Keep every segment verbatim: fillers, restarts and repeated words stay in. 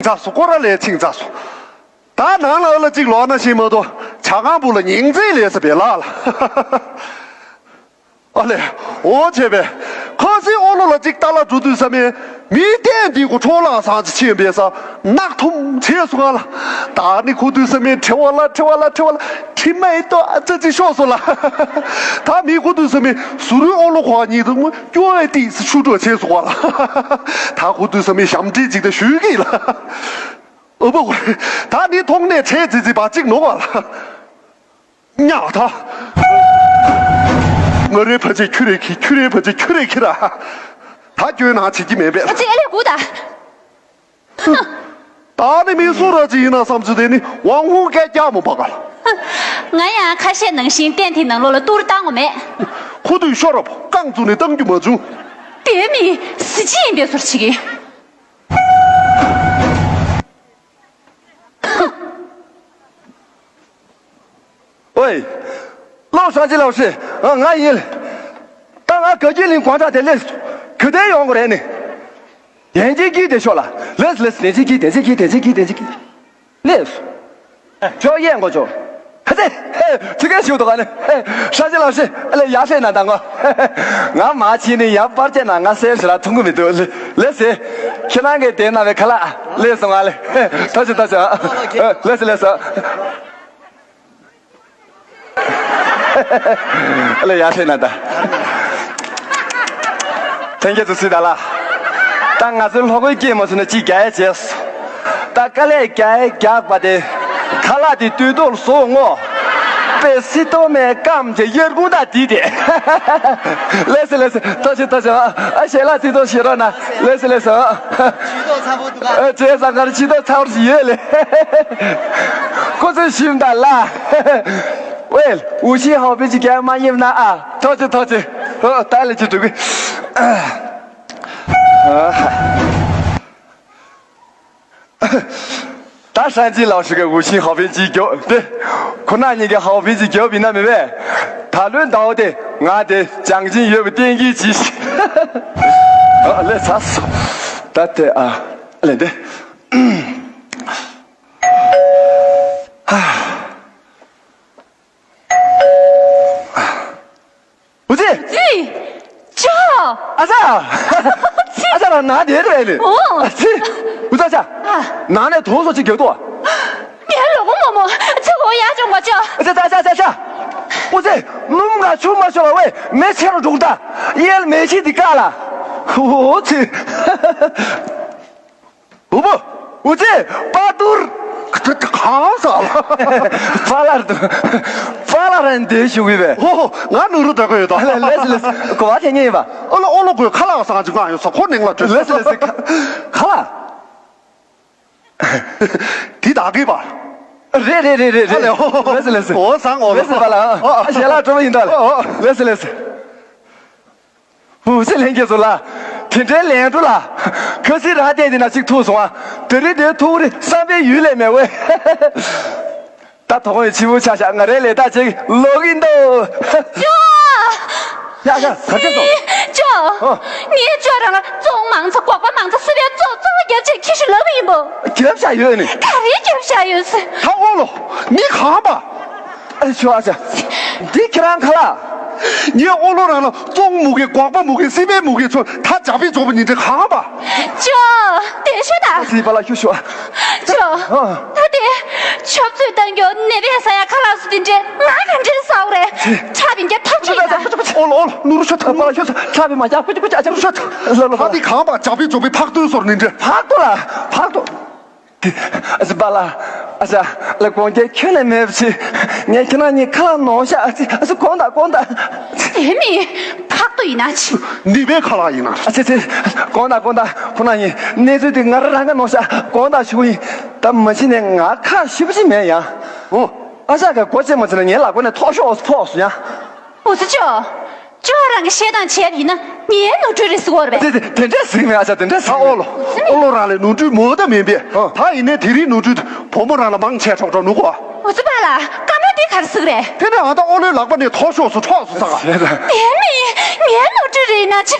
ཚར་སོང་། སྐོར་ར་ལས་ཕྱིན་ཚར་སོང་། ད་ནང་ལ་ཨ་ལ་གཅིག་ལོག་ན་ཤེས་མ་གཏོགས་ཇ་ཁང་བུ་ལ་ཉིང་རྩེ་ལས་ས་བེ་ལ་ལ། ཨ་ལས། འོ་བྱས་པས། ཁ་སང་ཨོ་ལོ་ལ་གཅིག་ལྟ་ལ་འགྲོ་དུས་ས་མེད། མི་སྟན་འདི་གོ་འཕྲོ་བརླག་སང་ཅི་ཕྱིན་པས་ས་ནག་ཐུམ་བྱས་སོང་ང་ལ། ད་ནི་ཁོ་དུས་ས་མེད་བྲེལ་བ་ལ་བྲེལ་བ་ལ་བྲེལ་བ་ལ། ཁྲིམས་མེད་ཏོ་ཨ་ཙི་ཅི་ཤོག་སོང་ལ། ད་མི་ཁོ་དུས་ས་མེད་ཟུར་རུའི་ཨོ་ལོ་ཁོ་གཉིས་དུ་སྐྱོ་བའི་ཏིས་ཤུ་འགྲོ་བྱས་སོང་ང་ལ། ད་ཁོ་དུས་ས་མེད་ཞབས་འདྲེན་ཅིག་ད་ཞུས་གི་ལ། ཨོ་པོ། ད་ནི་མཐོང་ནས་ཁྲེལ་ཙི་ཙི་བ་གཅིག་ནོ་བ་ལ། ཉག་ད། ང་རའི་ཕ་ཆེ་ཁྱུ་རེ་ཁྱི་ཁྱུ་རའི་ཕ་ཆེ་ཁྱུ་རེ་ཁྱི་ར། ད་སྐྱོན་ན་བྱེད་ཀྱི་མེད་པས། ཨ་ཙི་ཨེ་ལས་གུ་ད། ད་ནི་མི་སུ་ར་ཅི་ཡིན་ན་བསམ་ཚུལ་དེ་ནི་ཝང་ཧུང་སྐད་རྒྱག་མོ་པ་ག་ལ། ང་ཡང་ཁ་ཤས་ནང་བཞིན་ཏན་ཏན་ནང་ལོགས་ལ་ཏུར་བཏང་ངོ་མེད། ཁོ་དུས་ཤོ་རབ་རྐང་བཙུགས་ནས་བཏང་རྒྱུ་མ་བྱུང་། དེ་མི་གཟི་བརྗིད་ཡིན་པའི་ཟུར་ཆི་གི། ཨོའི། ལོ་སངས་རྒྱས་ལགས་སེ། ང་ཡིན། ད་ང་ག་གི་ལིང་གོང་ཁྲ་དེ་ལས། གི་དེ་ཡོང་གི་རེད་ནི། དན་ཅིག་གིས་དེ་ཤོག་ལ། ལས་ལས་དན་ཅིག་གིས་དན་ཅིག་གིས་དན་ཅིག་གིས་དན་ཅིག་གིས། ལས། ཇོ་ཡན་གོ་ཇོ། ཧ་ཙེ། ཧེ། ཅི་ག་ཞུ་དོ་ག་ནི། ཧེ། ཧྲ་ཅི་ལ་ཤི། ཨ་ལེ་ཡ་ཧྲེ་ན་དང་གོ། ང་མ་ཕྱི་ནི་ཡ་པར་ཅེ་ན་ང་སེ་ཤི་ར་ཐུང་གི་མི་འདུག་ལེ། ལེ་སེ། ཁྱེད་རང་གི་དེ་ན་བའི་ཁ་ལག་ལེ་སོང་ང་ལེ། ཐོ་ཅི་ཐོ་ཅི། ལེ་སེ་ལེ་སོ། ཨ་ལེ་ཡ་ཧྲེ་ན་ད། ཐེངས་གཅིག་ཏུ་སུས་ད་ལ། ད་ང་ཚོའི་ལྷོ་ཁའི་སྐད་མ་སུ་ནས་ཅིག་རྒྱག་ཡས་བྱས། ད་དཀའ་ལས་རྒྱག་རྒྱག་པ་དེ། ཁ་ལག་དེ་དུས་ཐོག་ལ་བཟོ་ངོ་། པེ་སི་ཏོ་མེ་ཀམ་གྱི་ཡར་ཀུང་ད་དི་དེ། ལེ་སི་ལེ་སི་ཐོ་ཆི་ཐོ་ཆི་ཨ་ཤེ་ལ་དི་ཐོ་ཤེ་རོ་ན་ལེ་སི་ལེ་སི་ཨ། ཆི་ཏོ་ཚ་པོ་འདུག་ག་ཨ་ཅེ་ས་གར་ཆི་ཏོ་ཚ་བར་ཡོད་ལེ། ཁོ་ཚོས་ཞིམ་ད་ལ། ཝེལ་ཝུ་ཤི་ཧའོ་པི་ཅི་ག་མ་ཡིབ་ན་ཨ་ཐོ་ཆི་ཐོ་ཆི་ཨ་ད་ལེ་ཅི་འགྲོ་གི། ད་ཧྲན་ཅིན་ལགས་ཞིག་གི་ཝུ་ཤིན་ཧའོ་ཕིན་ཅིའི་མགྱོགས་དེ། ཁོ་ན་གཉིས་ཀྱི་ཧའོ་ཕིན་ཅིའི་མགྱོགས་ཡིན་ན་མི་བས། ད་ལོའི་ཟླ་བ་དེ་ང་དེ་ཅང་ཅིན་ཡོད་པའི་གཏན་འཁེལ་གྱིས་ཤིག་ཨ་ལས་ཚ་སོ། ད་དེ་ཨ་ལས་འདི། ཨ། ཨུ་ཙི། ཙི། ཅོ། ཨ་ཙ། ཙི། ཨ་ཙ་ལ་ན་དེ་རེད་ལེ། ཨོ། ཨ་ཙི། ཨུ་ཙ་ཙ། ཨ། ན་ནས་དོ་སོ་ཅིག་རྒྱག་ཏོ། ངའི་ལོ་གོ་མོ་མོ་ཙི་གོ་ཡ་ཅོ་ངོ་ཅོ། ཨ་ཙ་ཙ་ཙ་ཙ། ཨུ་ཙི། ནུམ་ང་ཆུ་མ་ཤོར་བ་ཝེ་མེ་ཆེ་རུ་འགྲོ་ད། ཡེལ་མེ་ཆི་དི་ཀ་ལ། ཨུ་ཙི། ཨུ་བུ། ཨུ་ཙི། པ་ཏུར། གང་ཟག་ལ། པ་ལར་དུ། པ་ལར་རན་དེ་ཞུ་གི་བས། ཨོ། ང་ནུ་རུ་དག་གོ་ཡོད་དོ། ལེ་ལེ་ལེ། གོ་བ་དེ་ཉེ་ཡིན་པ། ཨོ་ལོ་ཨོ་ལོ་གོས་ཁ་ལག་སང་ཅིག་གང་ཡོད་ས་ཁོ་ནིང་ལ་བྲོས། ལེ་ལེ་ལེ། ཁ་ལག་དེ་དག་གི་བ། རེད་རེད་རེད་རེད། ཨ་ལེ་ཨོ། ལེ་ལེ་ལེ། ཨོ་སང་ཨོ་ལོ། ལེ་ལེ་བ་ལ། ཨ་ཞལ་ལག་སྤྲོ་བ་ཡིན་ད། ཨོ་ཨོ། ལེ་ལེ་ལེ། ཧུ་སི་ལྷན་རྒྱས་ཚོ་ལ། དེ་འདྲའི་ལན་འགྲོ་ལ། ཁ་སི་ར་བསྟན་དེ་ན་ཅིག་ཐུག་སོང་ཨ། དེ་རི་དེ་ཐུག་རི་བསམ་པའི་ཡུལ་ལས་མེད་ཝེ། ད་དོ་དགོང་ཡི་ཕྱི་བོ་ཆ་ཤ་ང་རའི་ལས་ད་ཅིག་ལོག་གིན་འདུག་ཅོ། ཡ་ཡ་ག་ཅི་སོང་། ཅོ། ཨ། ངས་ཅོ་རང་ལ་བཙོང་མང་ཚ་སྒོག་པ་མང་ཚ་སུ་བའི་བཙོ་བཙོ་རྒྱབ་ཆེད་ཁྱི་ཤུ་ལབ་ཡིན་པོ། རྒྱབ་བྱ་ཡོད་ནི། ག་རེ་རྒྱབ་བྱ་ཡོད་སི། ད་ཨོ་ལོ། མི་གང་པ། ཨ་ཞོ་ཨ་ཅག་འདི་ཁྱེད་རང་ཁ་ལག་ངའི་ཨོ་ལོ་རང་ལ་བཙོང་མུ་གེ་སྒོག་པ་མུ་གེ་སི་པའི་མུ་གེ་ཚོ་ད་ཇག་པི་ཇོག་པ་ཉིན་དྲི་གང་པ། ཅོ། དེ་ཤོད་ད། སི་པ་ལ་ཤུ་ཤོ། ཅོ། ཨ། ད་དེ། ཆབ་ཚུད་བཏང་རྒྱུ་ནེ་པའི་ས་ཡ་ཁ་ལག་སུ་དེ་འདྲེ་ང་ག་འདྲེ་ས་འོ་རེད། ཁྲ་བིན་གྱ་ཐབས་ཆེ་ཡིན་ད། ཨོ་ལོ་ཨོ་ལོ་ནུ་རུ་ཤོ་ཐབས་པ་ལ་ཤོ་ཁྲ་བི་མ་ཡ་ཀུ་ཅི་ཀུ་ཅི་ཨ་ཅག་རུ་ཤོ་ཐབས། ལ་ལ་ད་དེ་གང་པ་ཇག་པི་ཇོག་པི་ཕག་ཏུ་སོར་ནིན་འདྲེ་ཕག་ཏུ་ལ་ཕག་ཏུ། ཨ་ཙི་པཱ་ལགས། ཨ་ཙི། ལ་དགོངས་འགལ་ཁྱོན་ནས་མེད་པ་ཞིག་ངས་ཁྱེད་རང་གཉིས་ཁ་ལག་ནོར་ཤག་ཨ་ཙི། ཨ་ཙི་དགོངས་དག་དགོངས་དག་དེ་མིན་ཕག་ཏུ་ཡིན་ན་ཅི། ནི་པའི་ཁ་ལག་ཡིན་ན། ཨ་ཙི་ཙི། དགོངས་དག་དགོངས་དག་ཁོ་ན་ཡིན་གནས་ཚུལ་དེ་ང་རང་རང་ག་ནོར་ཤག་དགོངས་དག་ཞུ་གི་ཡིན། ད་མ་གཞི་ནས་ང་ཁ་ཞུ་བ་ཞིག་མེད་ཡ། ཨོ། ཨ་ཅག་ག་སྒོ་ཕྱེ་མ་ཚུད་ན་ངའི་ལག་པ་ནས་ཐོག་ཤོག་ཕོག་སོང་ཡ། ཨོ་ཙི་ཅོ། ཅོ་རང་གི་བཤད་སྟངས་བྱས་པ་ཡིན་ན་ངའི་ནོར་འཁྲུལ་རེད་ཟེར་བ་རེད་པས། དེ་དེ་དེ་འདྲས་ཟིག་མེད་ཨ་ཅག་དེ་འདྲས་ཟིག་ཨ་ཨོ་ལོ། ཨོ་ལོ་རང་ལས་ནོར་འཁྲུལ་མོ་ད་མིན་པས། ཨ། ད་ཡིན་ནའི་དེ་རིང་ནོར་འཁྲུལ་བུ་མོ་རང་ལ་མང་ཆེ་གྲོགས་གྲོགས་ནུ་གོ། ཨོ་ཙི་པཱ་ལགས་བཀའ་མོལ་འདི་ག་རེ་ཟིག་རེད། དེ་ནས་ཨ་ད་ཨོ་ལོའི་ལག་པ་ནས་ཐོག་ཤོག་སུ་འཕྲོག་སུ་ས་ག་དེ་མིན་ ངའི་ནོར་འཁྲུལ་རེད་ན་ཅི།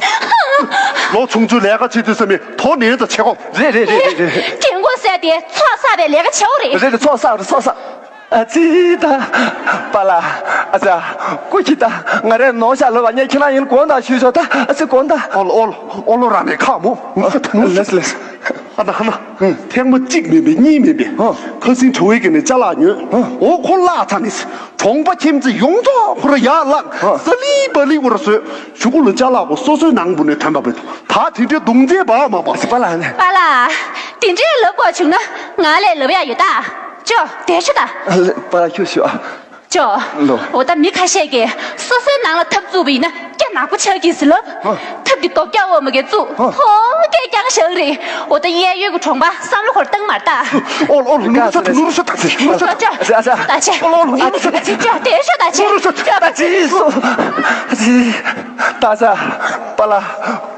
ལོ་ཆུང་ཆུང་ལས་ཀ་བྱེད་དུས་ཙམ་པའི་དོ་ནན་དུ་བྱེད་དགོས། རེད་རེད་རེད་རེད་རེད། རྒན་གོག་ཟེར་དེ་ཚོགས་བསགས་པའི་ལས་ཀ་བྱེད་འོ་རེད། རེད་རེད། ཚོགས་བསགས་རེད། ཚོགས་བསགས། ཨ་ཙི་ད། པཱ་ལགས། ཨ་ཙི། སྐུ་མཁྱེན་ད། ང་རས་ནོར་ཤ་ལབ་པ་ངས་ཁྱེད་རང་ཡིན་དགོངས་དག་ཞུས་ཆོག་ད། ཨ་ཙི་དགོངས་དག། ཨོ་ལོ་ཨོ་ལོ་ཨོ་ལོ་ར་ནས་ཁག་མོ། ལགས་ལགས། ཨ་ན་ཧ་ན། ཐེངས་མ་གཅིག་མིན་པའི་གཉིས་མིན་པའི། ཨ། ཁ་སང་གྲོ་བའི་གི་ནས་ཅ་ལག་ཉོས། ཨ། འོ་ཁོ་བརླག་ཚར་ནས། གྲོང་པ་ཁྱིམ་མཚེས་ཡོངས་རྫོགས་ཁོ་ར་ཡར་བརླག་ཨ། ས་ལི་བ་ལི་བོར་བཟོས། གཞུག་གུ་ལ་ཅ་ལག་གོ་སོ་སོའི་ནང་བུ་ནས་ཐོན་པ་བས། ད་དེ་འདྲའི་གདུང་རྩེ་བག་མ་བག་པཱ་ལགས་ནས། པཱ་ལགས། དེ་འདྲའི་ལབ་དགོས་བྱུང་ན་ང་ལས་ལབ་ཡ་ཡོད་ད། ཅོ་དེ་ཤོད་ད། ཨ་ལེ་པཱ་ལགས་ཁྱོད་ཤོད་ཨ། ཅོ། ལོ། འོ་ད་མི་ཁ་ཤས་ཀྱིས་སོ་སོའི་ནང་ལ་ཐབ་བཙུགས་པ་ཡིན་ན་སྐྱ་ནག་པོ་ཆགས་ཀྱི་ཟེར་ལབ། ཧ། ཐབ་ཀྱི་རྡོ་སྐྱ་འོ་མ་གས་བཙུགས། ཧ། ཧོ་སྐད་རྐྱང་བཞག་རེད། འོ་ད་གཡས་གཡོན་གྱི་གྲོང་པ་བསམ་བློ་འཁོར་བཏང་མར་ལྟ། ཨོ་ལོ་ཨོ་ལོ་ནུ་རུ་ཤོད་ནུ་རུ་ཤོད་ད་ཅི། ནུ་རུ་ཤོད་ད་ཅི། ཨ་ཅི་ཨ་ཅི། ཨོ་ལོ་ཨོ་ལོ་ནུ་རུ་ཤོད་ད་ཅི། ཅོ་དེ་ཤོད་ད་ཅི། ནུ་རུ་ཤོད་ད་ཅི། ཨ་ཅི་སོ། ཨ་ཅི། ད་ཅི། པཱ་ལགས།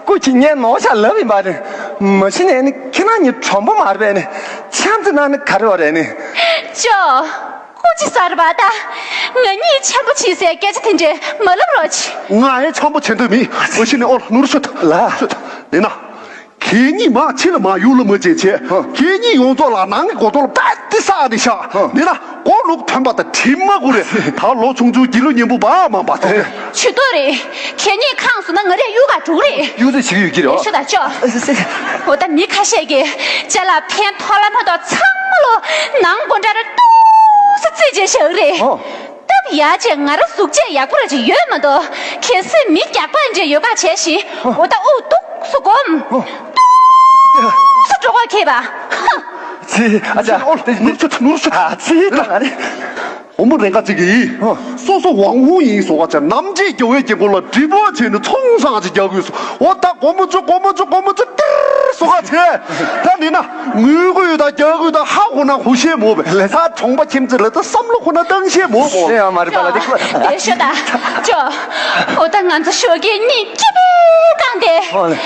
སྐུ་མཁྱེན་ངས་ནོར་ཤ་ལབ་ཡིན་པ་ནི། མ་གཞི་ནས་ནི་ཁྱེད་རང་གཉིས་གྲོང་པ་མ་རེད་པས་ནི། ཆམ་ཙེ་ནང་ནི་ག་རེ་བ་རེད་ནི། ཅོ། སྐུ་མཁྱེན་ཟེར་བ་ད། ང་གཉིས་འཆམ་པོ་བྱེད་སའི་སྐད་ཆ་དེ་འདྲས་མ་ལབ་རོགས་གྱིས། ང་ཡང་འཆམ་པོ་བྱེད་འདོད་མེད། འོ་ཤི་ནས་ཨོ་ལ་ནུ་རུ་ཤོད་ལ་ཤོད་ལ་ཡིན་ན། ཁྱེད་གཉིས་མ་ཕྱི་ལ་མ་ཡུལ་ལ་མ་བྱེད་བྱེད། ཧ། ཁྱེད་གཉིས་ཡོངས་རྫོགས་ལ་ནང་གི་སྒོ་ཐོག་ལ་པད་ཏི་ས་ནས་ཤག་ཧ། ཡིན་ན་སྒོ་ལུག་ཐོན་པ་དང་དྲི་མ་གུ་རེ་ད་ལོ་ཆུང་ཆུང་སྒྱིད་ལུག་ཉན་པོ་བག་མ་བག་དེ། ཇུས་གཏོགས་རེད། ཁྱེད་གཉིས་ཁེངས་སོང་ན་ང་རས་གཡུག་ག་འགྲོ་གི་རེད། གཡུག་རེས་བྱེད་ཀྱི་ཡོད་ཀྱི་རེད། ཤོད་ད་ཅོ། ཨ་ཙི་ཙི། འོ་ད་མི་ཁ་ཤས་ཀྱིས་ཅ་ལག་ཕན་ཐོགས་ལ་མ་ཐོགས་ཚང་མ་ལོ་ནང་སྒོ་འདྲ་རེ་ཏོག་ཙམ་རྩིས་བྱས་བཞག་རེད། ཨོ། སྟབས་ཡག་ཅེས་ང་ར་གཟུགས་བྱད་ཡག་པོ་ར་ཅིག་ཡོད་མ་གཏོགས་གལ་སྲིད་མི་རྒྱགས་པ་འདྲ་ཡོད་པ་བྱས་ཤིག་ཨོ། འོ་ད་དབུགས་ཏོག་ཙམ་སྒོམ། ཨོ། ཏོག་ཙམ་གྲོད་ཁོག་ཁེངས་པ། ཧ། ཙི། ཨ་ཅག་ཨོ་ནུར་ཆུ་ནུར་ཆུ། ཨ་ཙི་ད་ང་ནི། བུ་མོ་རེ་འགའ་ཅིག་གིས། ཨོ། སོ་སོ་ཝང་ཧུང་ཡིན་བཟོ་ག་ཅེ་ནམ་རྒྱུན་རྒྱལ་བའི་རྒྱལ་སྒོ་ལ་གྲིབ་པོ་བྱས་ནས་ཚོང་བཟང་ཅིག་རྒྱག་དགོས་སོ། འོ་ད་སྒོར་མོ་བཅུ་སྒོར་མོ་བཅུ་སྒོར་མོ་བཅུ་ཏིར་བཟོ་ག་ཅེ། ད་འདི་ན་ངུ་དགོས་ཡོད་ད་རྒྱག་དགོས་ད་ཧ་གོ་ན་ཧུ་ཤེས་མོ་བས། ད་གྲོང་པ་ཁྱིམ་མཚེས་ལ་ད་བསམ་བློ་ཁོ་ན་བཏང་ཤེས་མོ་མོ། ཨེ་ཡ་མ་རེད་པ་ལ་དེ་ཁོ། དེ་ཤོད་ད་ཅོ། འོ་ད་ང་ཚོ་ཞོགས་ཀས་གཉིད་སྐྱིད་པོ་བསྐྱངས་ཏེ། ཨོ་ལེ།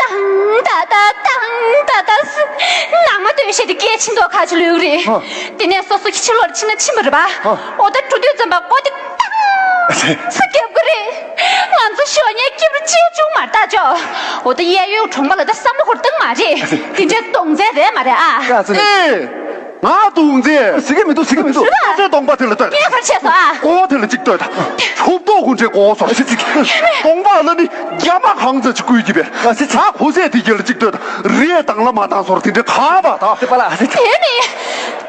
ཏང་ཏ་ཏ་ཏང་ཏ་ཏ་ཟེར། ནང་མ་སྟོད་གཞས་དེ་སྐད་ཆེ་མདོག་ཁ་ཅིག་ལོས་རེད། ཨོ། དེ་ནས་སོ་སོ་གི་ཕྱི་ལོགས་ཕྱིན་ན་ཕྱིན་པ་རེད་པ། ཨོ། འོ་ད་འགྲོ་དུས་ཙམ་པ་སྒོ་དེ་ཏང་ས་རྒྱབ་གི་རེད། ང་ཚོ་ཞོགས་ཉལ་སྐྱིད་པོ་ཅིག་བྱུང་མ་རེད་ད་ཅོ། འོ་ད་གཡས་གཡོན་གྲོང་པ་ལ་ད་བསམ་བློ་འཁོར་བཏང་མ་རེད། དེ་འདྲའི་གདོང་བཙན་རེད་མ་རེད་ཨ། ཀ་ཙི་ནི། ཨེ། ང་གདུང་རྩེ། ཟེར་གི་མི་འདུག་ཟེར་གི་མི་འདུག་ཟེར་བ། ཁ་ཟས་གདོང་པ་དེ་ལ་ལྟོས་དང་། ངས་ག་རེ་བྱས་སོང་ཨ། ཀོ་བ་དེ་ལ་གཅིག་ལྟོས་དང་། ཆུབ་ཏོག་ཀུན་ཆེ་ཀོ་བ་སོར་ཞིག་གཅིག་གདོང་པ་ལ་ནི་རྒྱ་མ་གང་ཚ་ཅིག་བསྐུལ་གྱི་པས། ཨ་ཙི་ཙི། ང་གོ་ཟས་དེ་གྱེར་ལ་གཅིག་ལྟོས་དང་། རེས་དང་ལ་མ་དང་སོར་དེ་འདྲའི་ག་བ་དང་། ཨ་ཙི་པ་ལ་ཨ་ཙི་ཙི། དེ་ནི།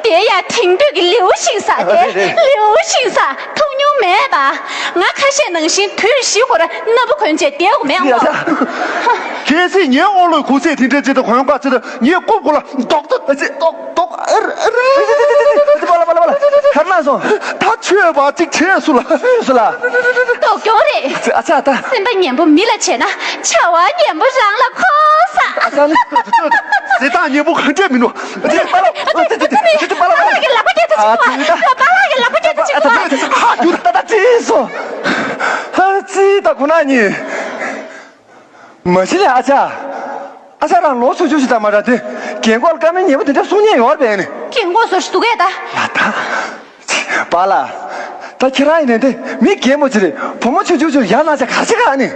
དེ་ཡ་དེང་དུས་ཀྱི་ལེའུ་ཤིང་ས་དེ། ཨ་རེད་རེད། ལེའུ་ཤིང་ས་ཐུག་མྱོང་མེད་པ། ང་ཁ་ཤས་ནང་བཞིན་དུས་བཞི་ཁོ་ར་སྣ་བུ་གོན་བྱས་བསྡད་ཡོད་མེད་ཨང་། ཨ་ཙི། གལ་སྲིད་ངའི་ཨོ་ལོའི་གོ་ཟས་དེ་འདྲའི་ཅི་ད་གོན་ག་ཅི་ད་ངའི་རྐུབ་གོ་ལ་རྡོག་ཏུ་ཨ་ཙི་རྡོག་རྡོག་ཨ་ར་ཨ་ར། ཨ་ཙི་ཙི་ཙི་ཙི་ཙི། པ་ལ་པ་ལ་པ་ལ། ཁར་ན་སོང་། ད་ཆོས་པ་གཅིག་བྱས་སུ་ལ། སུ་ལ། རྡོག་གྱོང་རེད། ཨ་ཙི་ཨ་ཙི་ཨ་ད། སེམས་པ་ངན་པོ་མི་ལ་བྱས་ན་བྱ་བ་ངན་པོ་རང་ལ་འཁོར་ས། ཨ་ཙི་ཨ་ནི། ཟེ་ད་ངན་པོ་གང་འདྲས་མིན་ནོ། ཨ་ཙི་པ་ལ། ཨ་ཙི་ཙི་ཙི་ཙི། པ་ལ་པ་ལ་གི་ལག་པ་རྒྱབ་ད་ཅིག་པ་ལ། པ་ལ་གི་ལག་པ་རྒྱབ་ད་ཅིག་པ་ལ། ཧ་ཡུ་ད་ད་ཙི་སོ། ཨ་ཙི་ད་ཁོ་ན་ཉིན། མ་གཞི་ལས་ཨ་ཅག་ཨ་ཅག་རང་ལོ་ཆུང་ཆུང་ཞིག་དང་མ་འདྲ་དེ། རྒན་གོག་ལ་བཀའ་མོལ་ཉན་པོ་དེ་འདྲ་གསུང་ཉན་ཡོད་རེད་པས་ནི། རྒན་གོག་ཟེར་ཞིག་འདུག་གས་ད། ལ་ད། པཱ་ལགས། ད་ཁྱེད་རང་ཡིན་ནས་དེ་མི་རྒན་མོ་ཅིག་རེད། བུ་མོ་ཆུང་ཆུང་ཅིག་ཡར་ལངས་ཆ་ག་ཅི་ག་ནི།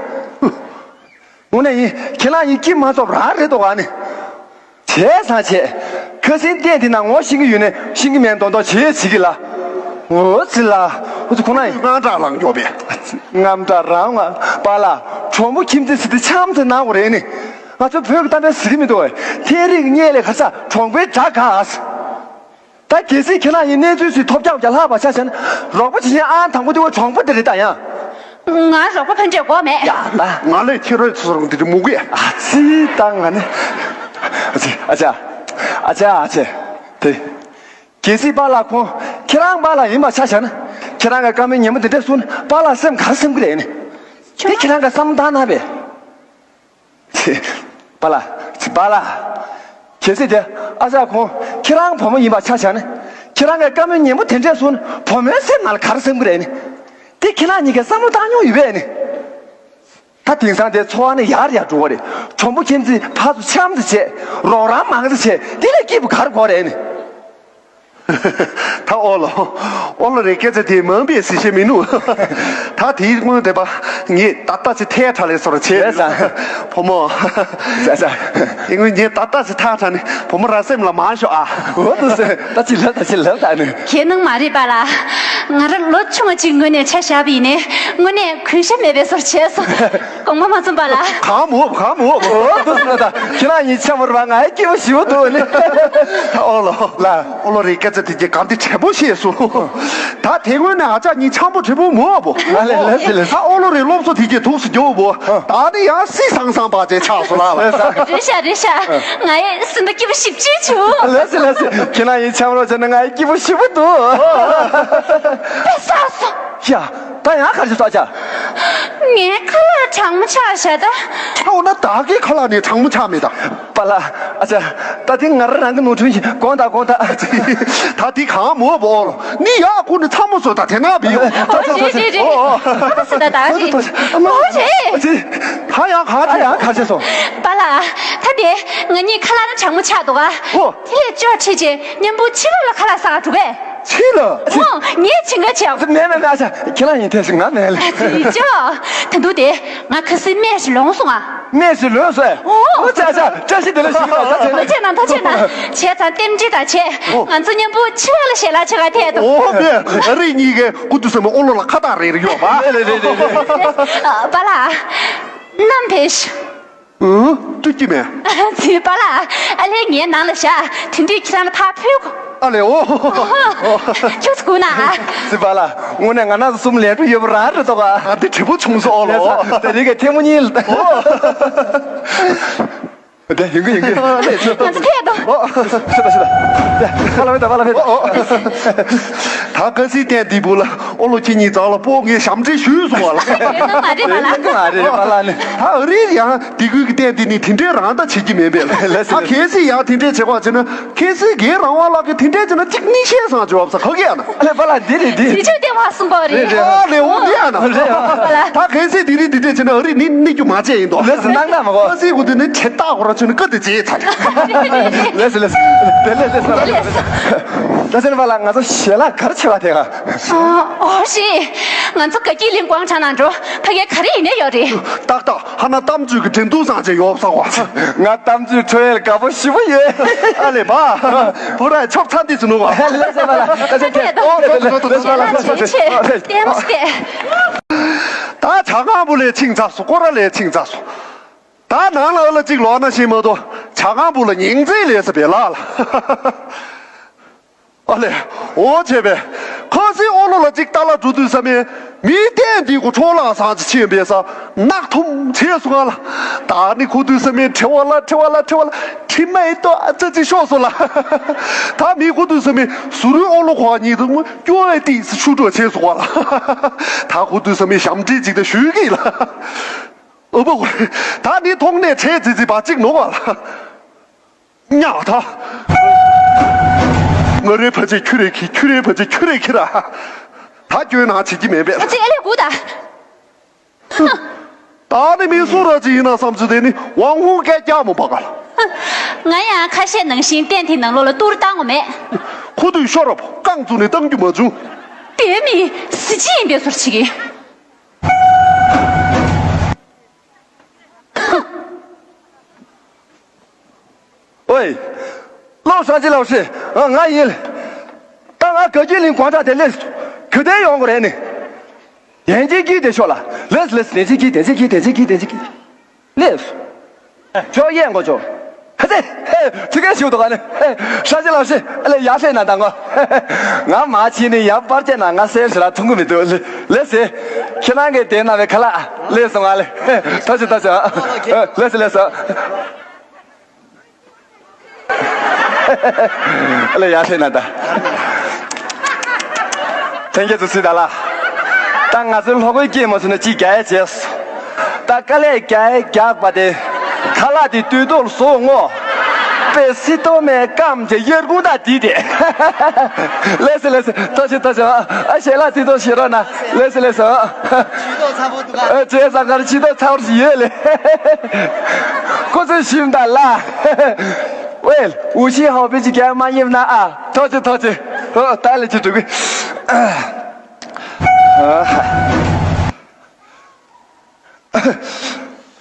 དངོས་གནས་ཡིན། ཁྱེད་རང་ཡིན་སྐྱིད་མ་ཚོར་རང་རེད་དོ་ག་ནི། བྱས་ཙང་བྱས། ཁ་སེང་གཏན་དེ་ན་ངོ་ཤེས་ཀྱི་ཡོད་ནས་ཤེས་ཀྱི་མེད་མདོག་མདོག་བྱེད་བྱེད་ཀྱི་ལ། འོ་ཙི་ལ། འོ་ཙི་ཁོ་ན་ཡིན། དངངས་སྐྲག་ལངས་མགྱོགས་པས། དངངས་སྐྲག་རང་ང་། པཱ་ལགས། གྲོང་པ་ཁྱིམ་མཚེས་ཟེར་དེ་འཆམ་ཚེ་ནང་བ་རེད་ནི། ང་ཚོ་བོད་ཀྱི་གཏམ་དཔེ་ཟེར་གྱི་མི་འདུག་གས། ཐེངས་རིག་གཉེར་ལས་ག་ས་གྲོང་པའི་དགྲ་དགའ། ད་གལ་སྲིད་ཁྱེད་རང་ཡིན་གནས་ཚུལ་ཞིག་ཐོབ་རྒྱག་རྒྱ་ལྷག་པ་ཆ་བཞག་ན། རོགས་པ་བྱེད་མཁན་ཨང་དང་པོ་དེ་བ་གྲོང་པ་དེ་རེད་ད་ཡང་། ང་རོགས་པ་ཕན་འབྲས་དགོས་མེད། ཡ་ལ། ང་ལས་ཁྱེད་རང་ཚོ་རང་འདི་འདྲ་མུ་གུ་ཡ། ཨ་ཙི་ད་ང་ནི། ཨ་ཙི་ཨ་ཅག་ཨ་ཅག་ཨ་ཅག་དེ། གལ་སྲིད་པཱ་ལགས་ཁོང་ཁྱེད་རང་པཱ་ལགས་ཡིན་པ་ཆ་བཞག་ན། ཁྱེད་རང་གི་བཀའ་མོལ་ཉན་པོ་འདི་འདྲ་གསུངས་ན་པཱ་ལགས་སེམས་ག་རེ་སེམས་ཀྱི་རེད་ནི། དེ་ཁྱེད་རང་གི་བསམ་བློ་བཏང་ན་བས། པཱ་ལགས། པཱ་ལགས། གལ་སྲིད་དེ་ཨ་ཅག་ཁོང་ཁྱེད་རང་བུ་མོ་ཡིན་པ་ཆ་བཞག་ན། ཁྱེད་རང་གི་བཀའ་མོལ་ཉན་པོ་དེ་འདྲས་གསུངས་ན་བུ་མོའི་སེམས་ནང་ལ་ག་རེ་སེམས་ཀྱི་རེད་ནི། དེ་ཁྱེད་རང་གཉིས་ཀས་བསམ་བློ་བཏང་མྱོང་ཡོད་པས་ནི། ད་དེང་སང་དེ་འཚོ་བ་ནི་ཡར་ཡར་འགྲོ་བ་རེད། གྲོང་པ་ཁྱིམ་མཚེས་ཕར་ཚུར་འཆམ་ཚུལ་བྱས། རོགས་རམ་མང་ཚུལ་བྱས། དེ་ལས་སྐྱིད་པོ་ག་རེ་དགོས་རེད་ནི། ད་ཨོ་ལོ། ཨོ་ལོ་རེད། སྐད་ཆ་དེ་མང་པའི་གཟི་བཤད་མི་ནུས། ད་དེའི་སྔོན་དེ་པ་ངས་ད་ལྟ་ཅི་ཐལ་དྲགས་ལས་སོར་བྱས། ལས་ས། བུ་མོ། ས་ས། ཨེ་ངོས་ངས་ད་ལྟ་ཅི་ཐལ་དྲགས་ནི་བུ་མོ་ར་སེམས་ལ་མ་ཤོག་ཨ། འོ་དུ་སེ། ད་ཅི་ལབ་ད་ཅི་ལབ་ད་ནི། ཁྱེད་ནང་མ་རེད་པ་ལ། ང་རང་ལོ་ཆུང་བ་ཅིག་ངོས་ནས་ཆ་བཞག་པ་ཡིན་ནའི་དངོས་གནས་གུས་ཞབས་མེད་པའི་སོར་བྱས་སོང་། དགོངས་པ་མ་ཚོམ་པ་ལ། གང་མོ་གང་མོ། འོ་དུ་སེ་ད། ཁྱེད་རང་ཡིན་ཆ་མོར་བ་ང་ཡི་སྐྱིད་པོ་ཞིག་འདུག་ནི། ཨོ་ལོ། ལ། ཨོ་ལོ་རེད། སྐད་ཆ་དེ་གྱིས་གང་དེ་དྲན་པོ་ཤེས་སོང་། ད་དེ་སྔོན་ནས་ཨ་ཅག་གཉིས་འཆམ་པོ་དྲན་པོ་མོ་བོ། ང་ལས་ལབ་ཅི་ལས། ད་ཨོ་ལོ་རེ་སློབ་གསོ་དེ་གྱིས་ཐུགས་སུ་རྒྱོབ་བོ། ད་ནི་ཡང་སི་སང་སང་པ་ཅེ་ཆགས་སོ་ལ་བ། རེད་ཤག་རེད་ཤག་ང་ཡི་སེམས་པ་སྐྱིད་པོ་ཞིབ་ཅིག་བྱུང་། ལས་སི་ལས་སི། ཁྱེད་རང་ཡིན་འཆམ་རོགས་བྱས་ན་ང་ཡི་སྐྱིད་པོ་ཞིབ་པོ་འདུག་ཨེ་ས་སོ། ཡ། ད་ཡང་གར་ཞིག་སོགས་ཆ། ངའི་ཁ་ལག་གྲང་མོ་ཆགས་བཞག་ད། ཨ་འོ་ན་བདག་གི་ཁ་ལག་ནས་གྲང་མོ་ཆགས་མེད་ད། པ་ལ། ཨ་ཅག་ད་དེ་ང་རང་རང་གི་ནོར་འཁྲུལ་ཞིག་དགོངས་དག་དགོངས་དག་ད་དེ་གང་མོ་བོ་ལོ། ནི་ཡག་ཁུ་ནི་ཚ་མོ་བཟོ་ད་དེ་ན་བི་ཡོ། ཨོ་རེད་རེད་རེད། ཨོ་ཨོ། ཨོ་རེད། ད་ཡང་གར་ཞིག་སོང་། པ་ལ། ད་དེ་ང་གཉིས་ཁ་ལག་ན་གྲང་མོ་ཆགས་འདུག་ག་ཨོ། དེ་ལས་ཅོག་ཁྲིད་ཅེ་མཉམ་པོ་ཕྱི་ལོགས་ལ་ཁ་ལག་ཟ་ག་འགྲོ་གས། ཕྱི་ལ། ཨོ། ངས་ཕྱིན་ག་ཆེ། མེད་མེད་མེད། ཨ་ཅག་ཁྱེད་རང་ཡིན་ཐལ་ཞིག་ང་མེད་ལ། ཨ་ཙི་ཅོ། ད་དུང་དེ་ང་ཁ་སའི་སྨན་ཞིག་ལོངས་སོང་ཨ། སྨན་ཞིག་ལོངས་སོང་། ཨོ། ཨོ་ཅག་ཅག་བཀྲ་ཤིས་བདེ་ལེགས་ཞིག་ཡིན་ལ་ད་བྱས་ན། ད་བྱས་ན་ད་བྱས་ན། བྱས་ཙང་རྟེན་འབྲེལ་དང་བྱས། ཨོ། ང་ཚོ་མཉམ་པོ་ཕྱི་ལོགས་ལ་ཞལ་ལག་མཆོད་ག་ཐད་དོ། ཨོ་མེད། ཨ་རི་གཉིས་ཀའི་ཀུ་ཏུ་སེ་མོ་ཨོ་ལོ་ལ་ཁ་བཏགས་རེ་རེ་ཡོད་པ། རེད་རེད་རེད་རེད། པ་ལ། ནམ་ཕེ་ཤི། ཨུ། སྤྲོད་ཀྱི་མེད། ཙི་པ་ལ། ཨ་ལས་ངའི་ནང་ལ་བཞག་དེ་དུས་ཁྱེད་རང་ལ་ཕར་ཕུལ་གོ། ཨ་ལས་ཨོ། ཁྱོད་ཚོ་སྒུག་ན་ཨ། ཙི་པ་ལ། དངོས་གནས་ང་རང་ཚོ་གསུམ་ལས་འགྲོ་ཡོད་པ་རང་རེད་དོ་ག་ཨ་དེ་དྲི་བོ་ཆུང་སོ་ཨོ་ལོ། དེ་རིང་གི་ཐེངས་མ་གཉིས་ལ། ཨོ། དེ་ཡིན་གི་ཡིན་གི་ང་ཚོ་ཐད་དོ། ཨོ། ཤི་ད་ཤི་ད། དེ་ཕ་ལ་བེ་ད་ཕ་ལ་བེ་ད། ཨོ་ཨོ། ད་ག་སི་བསྟན་འདི་བུ་ལ། ཨོ་ལོ་ཁྱེད་གཉིས་རྩ་ལ་སྤོ་ངས་ཞབས་འདྲེན་ཞུས་སོང་བ་ལ། མ་རེད་པ་ལ། མ་རེད་པ་ལ་ནི། ད་ཨ་རིའི་ཡང་དེ་ཁུལ་གྱི་བསྟན་འདི་ནི་དེ་འདྲའི་རང་ད་བྱེད་ཀྱི་མེད་པས་ལ། ལགས་སོ། ད་གལ་སྲིད་ཡང་དེ་འདྲའི་བྱེད་པ་བྱས་ན་གལ་སྲིད་རྒན་རང་དབང་ལགས་ཀྱིས་དེ་འདྲའི་བྱས་ན་གཅིག་གཉིས་བཤད་སང་བྱོས་བ་ས་ག་གི་ཡ་ན། ཨ་ལས་པ་ལ་འདི་རེད་འདི། དེ་ཆོས་བསྟན་པ་གསུངས་པ་རེད། རེད་རེད། ཨ་ལས་འོ་འདི་ཡ་ན། རེད་པ་ལ། ད་གལ་སྲིད་དེ་རིང་དེ་འདྲའི་བྱས་ན་ཨ་རི་ནི་གནས་རྒྱུ་མ་བྱས་ཡིན་དོ། ལགས་སོ་གནང་ན་མ་གོ། ཨ་སི་གུ་དེ་ནི་ཁྲེ་ཏག་གོ་ར་ཆུ་ནི་ཀ་དེ་བྱས་ཚར། ལགས་སོ་ལགས་སོ། དེ་ལས་ལས་སོ་ལགས་སོ། ད་ཟེར་བ་ལ་ང་ཚོ་ཞལ་ལག་ག་རེ་བྱེད་པ་དེ་ག་ཨོ་ཤི། ང་ཚོ་དགའ་སྐྱིད་གླིང་ཀུའང་ཁྲང་ནང་འགྲོ། ཕ་གིར་ག་རེ་ཡིན་ནའི་ཡོད་རེད། ཏག་ཏག་ཧ་ན་གཏམ་བརྗོད་ཀྱི་འགྲན་བསྡུར་བཟང་ཆེ་ཡོད་བསམ་བ། ང་གཏམ་བརྗོད་འཕྲོ་ཡལ་དགའ་པོ་ཞེ་པོ་ཡོད། ཨ་ལས་པ། བུ་ར་ཆོབ་ཚ་འདི་ཚོ་ནུ་བ། ལས་ཟེར་བ་ལ་ད་ཟེར་ཐེ། ཨོ་ཏོ་ཏོ་ཏོ་ཏོ་ཏོ་ཏོ་ཏོ། ལྟད་མོ་ལྟད། ད་ཇ་ཁང་བུ་ལས་ཕྱིན་ཚར་སོང་། སྐོར་ར་ལས་ཕྱིན་ཚར་སོང་། ད་ནང་ལ་ཨ་ལ་གཅིག་ལོག་ན་ཤེས་མ་གཏོགས་ཇ་ཁང་བུ་ལ་ཉིང་རྩེ་ལས་ས་བེ་ལ་ལ། ཨ་ལས། འོ་བྱས་པས། ཁ་སི་ཨོ་ལོ་ལ་གཅིག་ལྟ་ལ་འགྲོ་དུས་ས་མེད། མི་བསྟན་འདི་གུ་འཕྲོ་བརླག་སང་ཅི་ཕྱིན་པས་ས་ནག་ཐུམ་བྱས་སོང་ང་ལ། ད་ནི་ཁུ་དུས་ས་མེད་ཁྲེ་བ་ལ་ཁྲེ་བ་ལ་ཁྲེ་བ་ལ་ཁྲི་མ་ཡི་ཏོ་ཨ་ཙི་ཅི་ཤོག་སོང་ལ། ད་མི་ཁུ་དུས་ས་མེད་ཟུ་རུའི་ཨོ་ལོ་ཁོ་གཉིས་དུ་སྐྱོ་བའི་ཏིས་ཤུ་འགྲོ་བྱས་སོང་ང་ལ། ད་ཁུ་དུས་ས་མེད་ཞམ་དྲིས་ཅིག་ད་ཞུས་གི་ལ། ཨོ་བོ། ད་ནི་མཐོང་ནས་ཁྲེ་ཙི་ཙི་བ་གཅིག་ནོ་བ་ལ། ཉག་ཐ། ང་རའི་ཕ་ཆེ་ཁྱུ་རེ་ཁྱི་ཁྱུ་རེ་ཕ་ཆེ་ཁྱུ་རེ་ཁྱི་ར། ད་སྐྱོན་ན་བྱེད་ཀྱི་མེད་པས། ཨ་ཙི་ཨེ་ལས་གུ་ད། ད་ནི་མི་སུ་ར་ཅི་ཡིན་ན་བསམ་ཚུལ་དེ་ནི་ཝང་ཧུང་སྐད་རྒྱག་མོ་བ་ག་ལ། ང་ཡང་ཁ་ཤས་ནང་བཞིན་ཏན་ཏན་ནང་ལོགས་ལ་ཏུར་བཏང་ངོ་མེད། ཁོ་དུས་ཤོར་རབ་རྐང་བཙུགས་ནས་བཏང་རྒྱུ་མ་བྱུང་། དེ་མི་སི་ཅི་ཡིན་པའི་ཟུར་ཆི་གི། ཨོའི། ལོ་སངས་རྒྱས་ལགས་སེ། ང་ཡིན། ད་ང་དགའ་སྐྱིད་གླིང་སྒོ་འགྲམ་དེ་སླེབས་སོང་། ག་དེ་ཡོང་གི་རེད་ནི། དན་ཅིག་གིས་དེ་ཤོག་ལ། ལེས་ལེས་དན་ཅིག་གིས་དན་ཅིག་གིས་དན་ཅིག་གིས་དན་ཅིག་གིས། ལེས། ཇོ་ཡེ་མགོ་ཇོ། ཧེ་ཙེ། ཧེ། ཚིག་གེ་ཞུ་དོ་ག་ནི། ཧེ། ཧྲ་ཅི་ལགས་སེ། ཨ་ལེ་ཡ་ཧྲེ་ན་དང་གོ། ང་མ་ཕྱིན་ནི་ཡ་པར་ཅན་ན་ང་སེ་ཧྲི་ར་ཐུང་གི་མི་འདུག་ལེ། ལེ་སེ། ཁྱེད་རང་གི་དེ་ན་བའི་ཁ་ལག་ལེ་སོང་ང་ལེ། ཐོ་ཅི་ཐོ་ཅི། ལེ་སེ་ལེ་སེ། ཨ་ལེ་ཡ་ཧྲེ་ན་ད། ཐེངས་གཅིག་ཏུ་སྲིད་ད་ལ། ད་ང་ཚོའི་ལྷོ་ཁའི་སྐྱེས་མ་སོང་ན་ཅི་རྒྱ་ཡ་བྱས། ད་དཀའ་ལས་རྒྱ་ཡ་རྒྱག་པ་དེ། ཁ་ལག་དེ་དུས་ཐོག་བཟོ་ངོ་། པེ་སི་ཏོ་མེ་ཀམ་གྱི་ཡར་ཀུང་ད་དི་དེ། ལེ་སི་ལེ་སི་ཐོ་ཆི་ཐོ་ཆི་ཨ་ཞེ་ལ་དི་ཐོ་ཞེ་རོ་ན་ལེ་སི་ལེ་སི་ཨ། ཇུས་གཏོགས་ཚ་པོ་འདུག་ག་ཨ་ཇེ་ས་གར་ཇུས་གཏོགས་ཚ་བོར་ཞིག་ཡོད་ལེ། ཁོ་ཚོས་ཞིམ་ད་ལ། ཝེལ་ཝུ་ཤི་ཧའོ་པི་ཅི་རྒྱ་མ་ཉེབ་ན་ཨ་ཐོ་ཆི་ཐོ་ཆི། ཨོ། ད་ལས་ཀྱི་འགྲོ་གི།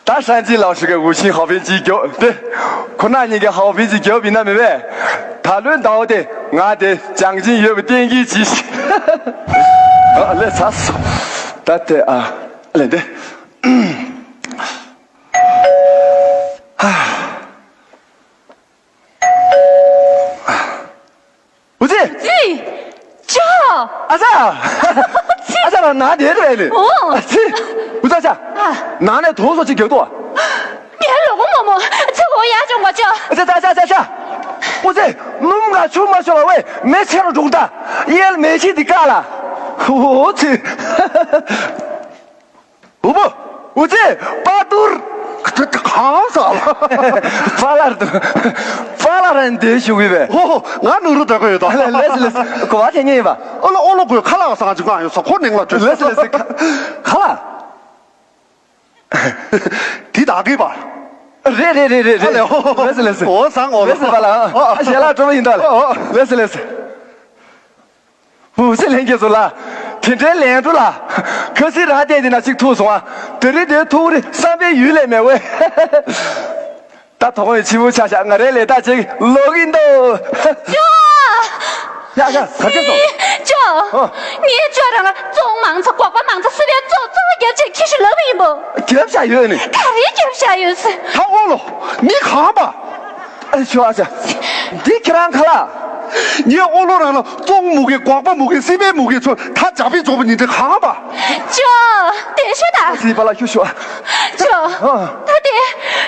ད་山鸡老师给五星好评ཅིག་རྒྱོབ་དེ། ཁོ་ན་ཉིད་ཀྱི་好评ཅིག་རྒྱོབ་ཡིན་ན་མི་བས། ད་ལོའི་ཟླ་བ་དེ་ང་དེ་ཅང་ཅིན་ཡོད་པའི་གཏན་འཁེལ་གྱིས། ཨ་ལས་ཚར་སོང་། ད་དེ་ཨ་ལས་དེ། འུ་ཚེ། ཙི། ཅོ། ཨ་ཙ། ཨ་ཙ་ལ་ན་དེ་རེད་ལེ། ཨོ། ཨ་ཙི། འུ་ཙ་ཙ། ཨ། ན་ནས་དོ་སོ་ཅིག་རྒྱག་ཏོ། ངའི་ལོ་གོ་མོ་མོ་ཚེ་གོ་ཡ་ཅོང་གོ་ཅོ། ཨ་ཙ་ཙ་ཙ་ཙ་ཙ། འུ་ཙེ། སྣུམ་ང་ཆུ་མ་ཤོར་བ་བས་མེ་ཆེ་རུ་འགྲོ་ད། ཡེལ་མེ་ཆི་དི་ཀ་ལ། ཨོ་ཙི། འུ་བུ། འུ་ཙེ། པ་ཏུར། གང་ཟག་ལ། པ་ལར་དུ། པ་ལར་རན་དེ་ཞུ་གི་བས། ཧོ་ཧོ། ང་ནུ་རུ་དག་གི་ཡོད་དོ། ལེས་ལེས། གོ་བ་དེ་ཉེ་ཡིན་པ། ཨོ་ལོ་ཨོ་ལོ་གོས་ཁ་ལག་སང་ཅིག་གང་ཡོད་ས་ཁོ་ནེང་ལ་བྲོས། ལེས་ལེས། ཁ་ལག་དེ་དག་གི་པ། རེད་རེད་རེད་རེད་རེད། ཨ་ལེ་ཧོ། ལེས་ལེས། འོ་སང་ཨོ་ལོ། ལེས་པ་ལ། ཨ་ཞལ་ལག་སྤྲོ་བོ་ཡིན་དོ་ལེ། ཨོ་ཨོ། ལེས་ལེས། འུ་ཚེ་ལྷན་རྒྱས་ཚོ་ལ། དེ་འདྲའི་ལན་འགྲོ་ལ། ཁ་སི་ར་བལྟས་དེ་ན་ཅིག་ཐུག་སོང་ཨ། དེ་རིང་དེ་ཐུག་རེ་བསམ་པའི་ཡུལ་ལས་མེད་བས། ད་དོགས་ཡོད་ཕྱི་པོ་ཆ་བཞག་ང་རའི་ལས་ད་ཅིག་ལོག་གིན་འདུག་ཅོ། ཡ་ཡ་ག་རེ་སོང་། ཅོ། ཨ། ངས་ཅོ་རང་ལ་བཙོང་མང་ཚ་སྒོག་པ་མང་ཚ་སི་པན་བཙོ་བཙོ་རྒྱབ་ཅིག་ཁྱི་ཤི་ལབ་ཡིན་པོ། རྒྱབ་བཞག་ཡོད་ནི། ག་རེ་རྒྱབ་བཞག་ཡོད་སི། ད་ཨོ་ལོ། མི་གང་པ། ཨ་ཞོ་ཨ་ཅག་འདི་ཁྱེད་རང་ཁ་ལག་ངས་ཨོ་ལོ་རང་ལ་བཙོང་མུ་གེ་སྒོག་པ་མུ་གེ་སི་པན་མུ་གེ་ཚོ་ད་ཇག་པི་ཚོགས་པ་ཉིན་དེ་གང་པ། ཅོ། དེ་ཤོད་ད། སི་པ་ལ་ཤུ་ཤོ། ཅོ། ཨ། ད་དེ་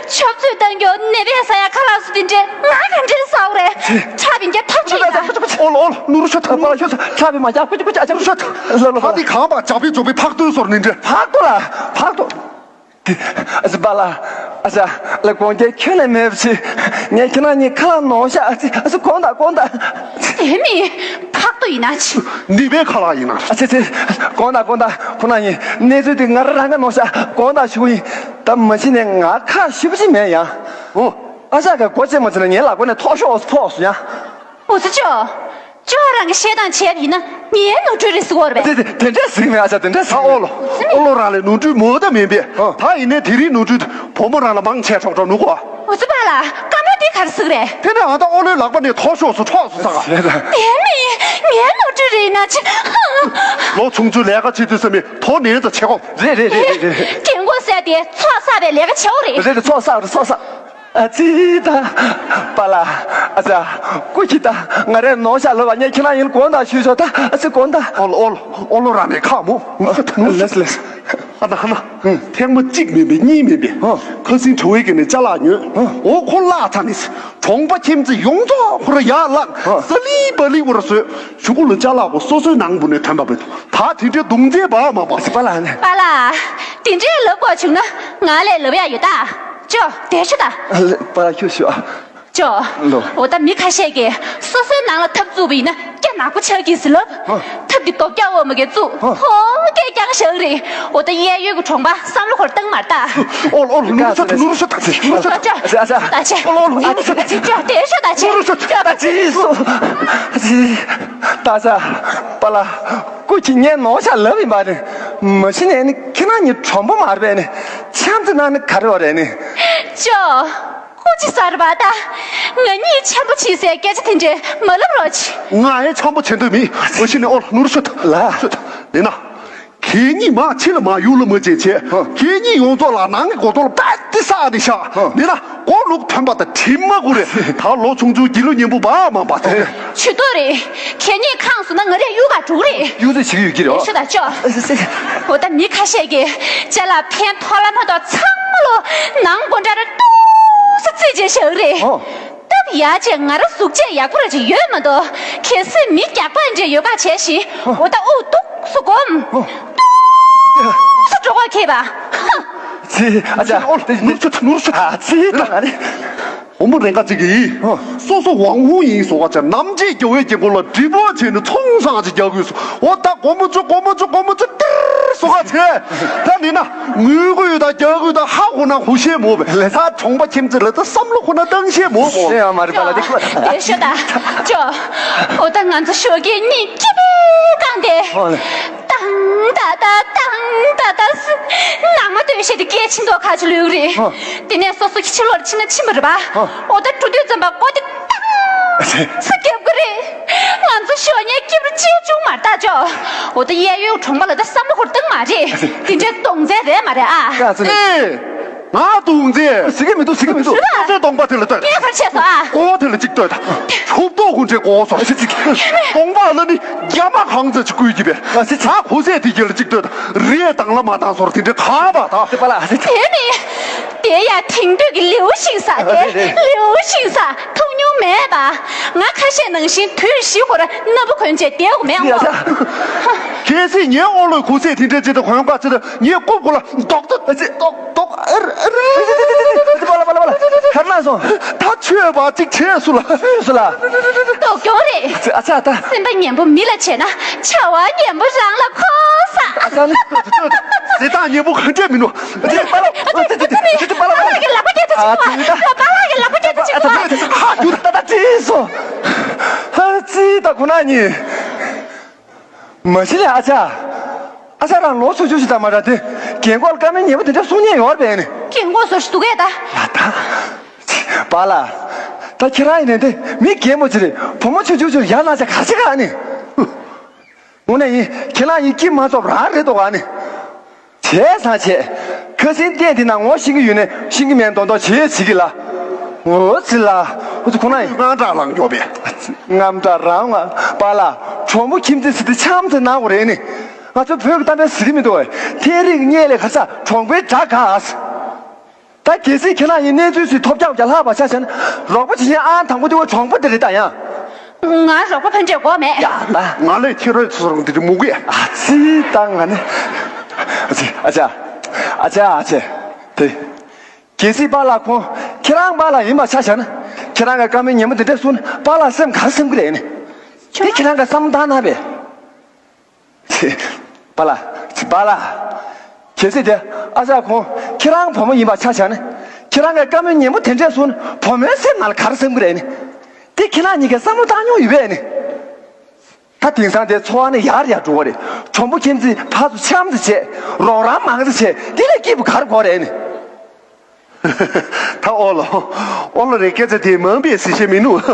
ཆབ་ཚུད་བཏང་རྒྱུ་ནེ་པའི་ས་ཡ་ཁ་ལག་སུ་དེ་འདྲས་ང་ག་འདྲས་ཟ་འོ་རེད། ཁྲ་བིན་གྱ་ཐབས་ཆེ་ཡིན་ད། ཨོ་ལོ་ཨོ་ལོ་ནུ་རུ་ཤོད་ད། པ་ལ་ཤོད་ད། ཁྲ་བིན་མ་ཀྱ་ཀུ་ཀུ་ཀུ་ཨ་ཅག་ཤོད་ད། ལོ་ལོ་ད་དེ་གང་པ་ཇག་པི་ཚོགས་པའི་ཕག་ཏུ་སོར་ནི་འདྲས། ཕག་ཏུ་ལ་ཕག་ཏུ། ཨ་ཙི་པ་ལ། ཨ་ཙི། ལ་དགོངས་འགལ་ཁྱོན་ནས་མེད་པ་ཅི། ངས་ཁྱེད་རང་གཉིས་ཁ་ལག་ནོར་ཤག་ཨ་ཙི། ཨ་ཙི་དགོངས་དག་དགོངས་དག་དེ་མིན་ཕག་ཏུ་ཡིན་ན་ཅི། ནི་པའི་ཁ་ལག་ཡིན་ན། ཨ་ཙི་ཙི། དགོངས་དག་དགོངས་དག་ཁོ་ན་ཡིན། གནས་ཚུལ་དེ་ང་རང་རང་ག་ནོར་ཤག་དགོངས་དག་ཞུ་གི་ཡིན། ད་མ་གཞི་ནས་ང་ཁ་ཞེ་པོ་ཅིག་མེད་ཡ། ཨོ། ཨ་ཅག་ག་སྒོ་ཕྱེ་མ་ཕྱེ་ན་ངའི་ལག་པ་ནས་ཐོག་ཤོག་ཕོག་སོང་ཡ། འུ་ཚོ་ཅོ། ཅོ་རང་གི་བཤད་སྟངས་བྱས་པ་ཡིན་ན་ངའི་ནོར་འཁྲུལ་རེད་ཟེར་གོ་རེད་པས། དེ་དེ་དེ་འདྲས་ཟིག་མེད། ཨ་ཅག་དེ་འདྲས་ཟིག་ཨོ་ལོ། ཨོ་ལོ་རང་ལས་ནོར་འཁྲུལ་མོ་ད་མིན་པས། ཨ། ད་ཡིན་ནའི་དེ་རིང་ནོར་འཁྲུལ་བུ་མོ་རང་ལ་མང་ཆེ་ཆོག་འགྲོ་ནུ་གོ། འུ་ཚོ་པ་ལ་ཀ་མ་དེ་གར་ཟིག་རེད། དེ་ནས་ཨ་ད་ཨོ་ལོའི་ལག་པ་ནས་ཐོག་ཤོག་སུ་འཕྲོག་སུ་ཚ་ག། དེ་མིན་ངའི་ནོར་འཁྲུལ་རེད་ན་ཅི། ལོ་ཆུང་ཆུང་ལས་ཀ་བྱེད་དུས་ས་མི་ཐོག་ནས་ད་ཆེ་གོ། རེད་རེད་རེད་རེད་རེད། རྒན་གོག་ཟེར་དེ་ཚོགས་བསགས་པའི་ལས་ཀ་བྱེད་འོ་རེད། རེད་རེད་ཚོགས་བསགས་རེད་ཚོགས་བསགས། ཨ་ཙི་ད། པ་ལ། ཨ་ཙ། སྐུ་མཁྱེན་ད། ང་རས་ནོར་ཤག་ལབ་པ་ངས་ཁྱེད་རང་ཡིན་དགོངས་དག་ཞུས་ཆོག་ད། ཨ་ཙི་དགོངས་དག་ཨོ་ལོ་ཨོ་ལོ་ཨོ་ལོ་ར་ནས་ཁག་མོ། ལེས་ལེས། ཨ་ན་ཧ་ན། ཧུང་། ཐེངས་མ་གཅིག་མིན་པའི་གཉིས་མིན་པའི། ཧུང་། ཁ་སང་གྲོ་བའི་གི་ནས་ཅ་ལག་ཉོས། ཧུང་། འོ་ཁོ་བརླག་ཚར་ནས། གྲོང་པ་ཁྱིམ་མཚེས་ཡོངས་རྫོགས་ཁོ་ར་ཡར་བརླག་ཧུང་། ས་ལི་པ་ལི་བོ་ར་བཟོས། གཞུག་གུ་ལ་ཅ་ལག་གོ་སོ་སོའི་ནང་བུ་ནས་ཐོན་པ་བས། ད་དེ་འདྲའི་གདུང་རྩེ་བ་མ་པ། ཨ་ཙི་པ་ལ་ནས། པ་ལ། དེ་འདྲའི་ལབ་དགོས་བྱུང་ན་ང་ལས་ལབ་ཡ་ཡོད་ད། ཅོ། དེ་ཤོད་ད། ཨ་ལེ་པ་ལ་ཁྱོད་ཤོད་ཨ། ཅོ། ལོ། འོ་ད་མི་ཁ་ཤས་ཀྱིས་སོ་སོའི་ནང་ལ་ཐབ་བཙུགས་པ་ཡིན་ན་སྐྱ་ནག་པོ་ཆགས་ཀྱིས་ཟེར་ལབ། ཧ། ཐབ་དེ་རྡོ་སྐྱ་འོ་མ་གས་བཙུགས། ཧ། ཧོ་སྐད་རྐྱང་བཞག་རེད། འོ་ད་གཡས་གཡོན་གྱི་གྲོང་པ་བསམ་བློ་ཁོར་བཏང་མར་ལྟ། ཨོ་ཨོ་ནུ་རུ་ཤོད་ད་ནུ་རུ་ཤོད་ད་ནུ་རུ་ཤོད་ད། ཅོ། ཅོ། ཨ་ཙི་ཨ་ཙི། ད་ཅི། ཨོ་ཨོ་ནུ་རུ་ཤོད་ད་ཅི། ཅོ་དེ་ཤོད་ད་ཅི། ནུ་རུ་ཤོད་ད་ཅི། ཅོ་ད་ཅི། ད་ཅི། ད་ཅི། པ་ལ། སྐུ་མཁྱེན་ངས་ནོར་ཤག་ལབ་ཡིན་པ་རེད། མ་གཞི་ནས་ནི་ཁྱེད་རང་གཉིས་གྲོང་པ་མ་རེད་པས་ནི། འཆམ་ཙི་ན་ནི་ག་རེ་བ་རེད་ནི། ཅོ། ཀུ་ཅི་ཟེར་བ་ད། ང་གཉིས་འཆམ་པོ་བྱེད་སའི་སྐད་ཆ་དེ་འདྲས་མ་ལབ་རོགས་བྱེད། ང་ཡང་འཆམ་པོ་བྱེད་འདོད་མེད། འོ་ཤི་ནས་ཨོ་ལ་ནུ་རུ་ཤོད་ད། ལ། ཤོད་ད། ལེ་ན། ཁྱེད་གཉིས་མ་ཕྱི་ལ་མ་ཡུལ་ལ་མ་བྱེད་བྱེད། ཧ། ཁྱེད་གཉིས་ཡོངས་རྫོགས་ལ་ནང་གི་སྒོ་ཐོག་ལ་པད་དེ་ས་ནས་ཤག་ཧ། ལེ་ན། སྒོ་ལུག་ཐོན་པ་དང་དྲི་མ་གུ་རེ། ད་ལོ་ཆུང་ཆུང་སྒྱིད་ལུག་ཉན་པོ་བ་མ་བ་ཐོག་ཆུ་ཏོ་རེད། ཁྱེད་གཉིས་ཁང་སོང་ན་ང་རས་གཡུག་ག་འགྲོ་གི་རེད། གཡུག་ཚོད་བྱེད་ཀྱི་ཡོད་ཀྱི་རེད། ཤོད་ད་ཅོ། ཨ་ཙི་ཙི། འོ་ད་མི་ཁ་ཤས་ཀྱིས་ཅ་ལག་ཕན་ཐོགས་ལ་མ་ཐོགས་ཚང་མ་ལོ་ནང་སྒོ་འདྲ་ར་ཏུག་ས་རྩིས་བྱས་བཞག་གི་རེད། ཨོ། སྟབས་ཡག་བྱས་ང་ར་གཟུགས་བྱད་ཡག་པོ་ར་ཅིག་ཡོད་མ་གཏོགས་གལ་སྲིད་མི་རྒྱགས་པ་འདྲ་ཡོད་པ་བྱས་ཤིག་ཨོ། འོ་ད་དབུགས་ཏུག་སུ་སྒོམ། ཨོ། ཏུག་སུ་འགྲོ་ག་ཁེལ་བ། ཧ། ཙི། ཨ་ཅག་ཨོ་ནུ་རུ་ཤོད་ད་ནུ་རུ་ཤོད་ད། ཨ་ཙི་ད་ང་ནི། འོ་མོ་རེ་འགའ་ཅིག་གིས། ཨོ། སོ་སོ་ཝང་ཧུང་ཡིན་སོ་ག་ཅག་ནམ་ཕྱེད་རྒྱ་བོད་རྒྱལ་ཁབ་ལ་གྲིབ་བ་བྱས་ནས་ཚོང་སང་ཅིག་རྒྱག་དགོས་སོ། འོ་ད་སྒོར་མོ་ཚོ་སྒོར་མོ་ཚོ་སྒོར་མོ་ཚོ་ཏིར་སོ་ག་བྱས། ད་ནི་ན་ངུ་དགོས་ད་རྒྱག་དགོས་ད་ཧ་གོ་ན་ཧུ་ཤེས་མོ་བས། ལེ་ད་གྲོང་པ་ཁྱིམ་མཚེས་ལ་ད་བསམ་བློ་ཁོ་ན་བཏང་ཤེས་མོ་མོ། ཤེས་ཡ་མ་རེད་པ་ལ་དེ་ཁོ། དེ་ཤོད་ད་ཅོ། འོ་ད་ང་ཚོ་ཞོགས་ཀས་གཉིད་སྐྱིད་པའི་སྒང་དེ། ཨོ་ལེ། ཏང་ཏ་ཏ་ཏང་ཏ་ཏ་ཟེར། ནང་མ་སྡོད་བྱས་ཏེ་སྐད་ཆེམ་ཐོག་ཁ་ཆུ་ལུག་རེད། ཨོ། དེ་ནས་སོ་སོ་གི་ཕྱི་ལོགས་ཕྱིན་ན་ཕྱིན་པ་རེད་པ། ཨོ། འོ་ད་འགྲོ་དུས་ཙམ་པ་མགོ་དེ་ཏང་ཟེར་རྒྱབ་གི་རེད། ང་ཚོ་ཞོགས་ཉལ་སྐྱིད་པོ་ཅིག་བྱུང་མ་རེད་ད་ཅོ། འོ་ད་གཡས་གཡོན་གྲོང་པ་ལ་ད་བསམ་བློ་ཁོར་བཏང་མ་རེད། དེ་འདྲའི་གདོང་བཙན་རེད་མ་རེད་ཨ། ཀ་ཙི་ལེ། ཨེ། ང་གདོང་བཙན། ཟེར་གི་མི་འདུག་ཟེར་གི་མི་འདུག་ཟེར་བ། ཁྱོད་ཚོའི་གདོང་པ་དེ་ལ་ལྟོས། ངས་ག་རེ་བྱས་སོང་ཨ། ཀོ་བ་དེ་ལ་གཅིག་ལྟོས་དང་། ཆུབ་ཐོག་ཀུན་ཁྲའི་ཀོ་བ་སོགས་ཤིག་གདོང་པ་ལ་ནི་རྒྱ་མ་གང་ཚ་ཅིག་བསྐུལ་གྱི་པས། ཨ་ཙི་ཙི། ད་ཁོ་ཚེ་དེ་རྒྱལ་ལ་གཅིག་ལྟོས་དང་། རེད་དང་ལ་མ་བཏང་སོར་དེ་འདྲའི་ག་བ་ད། ཙི་པ་ལ་ཨ་ཙི་ཙི། དེ་ནི། དེ་ཡང་དེང་དུས་ཀྱི་ལེའུ་ཤིང་ས་དེ། ཨ་ཙི་ཙི། ལེའུ་ཤིང་ས་མཐོང་མྱོང་མེད་པ། ང་ཁ་ཤས་ནང་བཞིན་དུས་བཞི་ཁོ་ར་སྣ་བུ་གོན་བྱས་བསྡད་དགོས་མེད་ཡ་འོ། ད། གལ་སྲིད་ངའི་ཨོ་ལོས་ཁོ་ཚེ་དེ་འདྲའི་ཅིག་ད་གོན་ག་ཚེ་ད་ངའི་རྐུབ་ཁོ་ལ་རྡོག་ཏུ་ཨ་ཙི་རྡོག་རྡོག་ཨེར་ཨེར། པ་ལ་པ་ལ་པ་ལ། ཁར་ན་སོང་། ད་ཆོས་པ་གཅིག་བྱས་སུ་ལ། སུ་ལ། ལྟོགས་རྒྱོང་རེད། ཨ་ཙི་ཨ་ཙི་ཨ་ད། སེམས་པ་ངན་པོ་མི་ལ་བྱས་ན་བྱ་བ་ངན་པོ་རང་ལ་འཁོར་ས། ཨ་ཙི་ཨ་ནི། ཟེ་ད་ངན་པོ་ག་འདྲས་མིན་ནོ། ཨ་ཙི་པ་ལ། ཨ་ཙི་ཙི་ཙི་ཙི་པ་ལ་པ་ལ། ལག་པ་བརྒྱབ་ཏུ་ཅིག་བ། ཨ་ཙི་པ་ལ་ཡི་ལག་པ་བརྒྱབ་ཏུ་ཅིག་བ། ཧ་ཡུ་ད་ད་ཙི་སོ། ཨ་ཙི་ད་ཁོ་ན་ཉི། མ་གཞི་ལས་ཨ་ཅག་ཨ་ཅག་རང་ལོ་ཆུང་ཆུང་ཞིག་དང་མ་འདྲ་དེ། རྒན་གོག་ལ་བཀའ་མོལ་ཉན་པོ་དེ་འདྲ་གསུང་ཉན་ཡོད་པས་ནི། རྒན་གོག་བཟོ་ཞིག་འདུག་གས་ད། ཡ་ད། པཱ་ལགས། ད་ཁྱེད་རང་ཡིན་ནས་དེ་མི་རྒན་མོ་ཅིག་རེད། བུ་མོ་ཆུང་ཆུང་ཅིག་ཡར་ལངས་ཆ་ག་ཅི་ག་ནི། དངོས་གནས་ཡིན་ཁྱེད་རང་ཡིན་སྐྱིད་མ་ཚོར་རང་རེད་དོ་ག་ནི། བྱས་ཙང་བྱས། ཁ་སེང་ལྟས་འདི་ན་ངོ་ཤེས་ཀྱི་ཡོད་ནས་ཤེས་ཀྱི་མེད་མདོག་མདོག་བྱེད་བྱེད་ཀྱི་ལ། འོ་ཙི་ལ། འོ་ཙི་ཁོ་ན་ཡིན། དངངས་སྐྲག་ལངས་མགྱོགས་པས། དངངས་སྐྲག་རང་བ། པཱ་ལགས། གྲོགས་མོ་ཁྱིམ་མཚེས་ཟེར་དེ་འཆམ་ཚེ་ནང་བ་རེད་ནི། ང་ཚོ་བོད་ཀྱི་གཏམ་དཔེ་ཟེར་གྱི་མི་འདུག་བས། ཐེན་རིག་རྙེད་ལས་ག་ས་གྲོང་པའི་སྒྲ་ག་ཨ་ཟེར། ད་གལ་སྲིད་ཁྱེད་རང་ཡིན་གནས་ཚུལ་ཟིག་ཐོབ་རྒྱག་རྒྱ་ལྷག་པ་ཆ་བཞག་ན་རོགས་པ་བྱེད་མཁན་ཨང་དང་པོ་དེ་བ་གྲོང་པ་དེ་རེད་ད་ཡང་། ང་རོགས་པ་ཕན་འབྲས་དགོས་མེད། ཡ་ད། ང་ལས་ཁྱེད་རོགས་ཚོ་རོགས་འདི་འདྲ་མུ་གུ་ཡ། ཨ་ཙི་ད་ང་ནི། ཨ་ཙི་ཨ་ཅག་ཨ་ཅག་ཨ་ཅེ། དེ། གལ་སྲིད་པཱ་ལགས་ཁོང་ཁྱེད་རང་པཱ་ལགས་ཡིན་པ་ཆ་བཞག་ན་ཁྱེད་རང་གི་བཀའ་མོལ་ཉན་པོ་དེ་འདྲ་གསུངས་ན་པཱ་ལགས་སེམས་ག་རེ་སེམས་ཀྱི་རེད་ནི། དེ་ཁྱེད་རང་གི་བསམ་བློ་བཏང་ན་བས། ཅེ། པཱ་ལགས། ཅེ་པཱ་ལགས། གལ་སྲིད་དེ་ཨ་ཅག་ཁོང་ཁྱེད་རང་བུ་མོ་ཡིན་པ་ཆ་བཞག་ན། ཁྱེད་རང་གི་བཀའ་མོལ་ཉན་པོ་དེ་འདྲས་གསུངས་ན་བུ་མོའི་སེམས་ནང་ལ་ག་རེ་སེམས་ཀྱི་རེད་ནི། དེ་ཁྱེད་རང་གཉིས་ཀས་བསམ་བློ་བཏང་མྱོང་ཡོད་པས་ནི། ད་དེང་སང་དེ་འཚོ་བ་ནི་ཡར་ཡར་འགྲོ་བ་རེད། གྲོང་པ་ཁྱིམ་མཚེས་ཕར་ཚུར་འཆམ་ཚུལ་བྱས། རོགས་རམ་མང་ཚུལ་བྱས། དེ་ལས་སྐྱིད་པོ་ག་རེ་དགོས་རེད་ནི། ད་ཨོ་ལོ། ཨོ་ལོ་རེ་སྐད་ཆ་དེ་མང་པའི་ཟེར་ཤེས་མི་ནུས།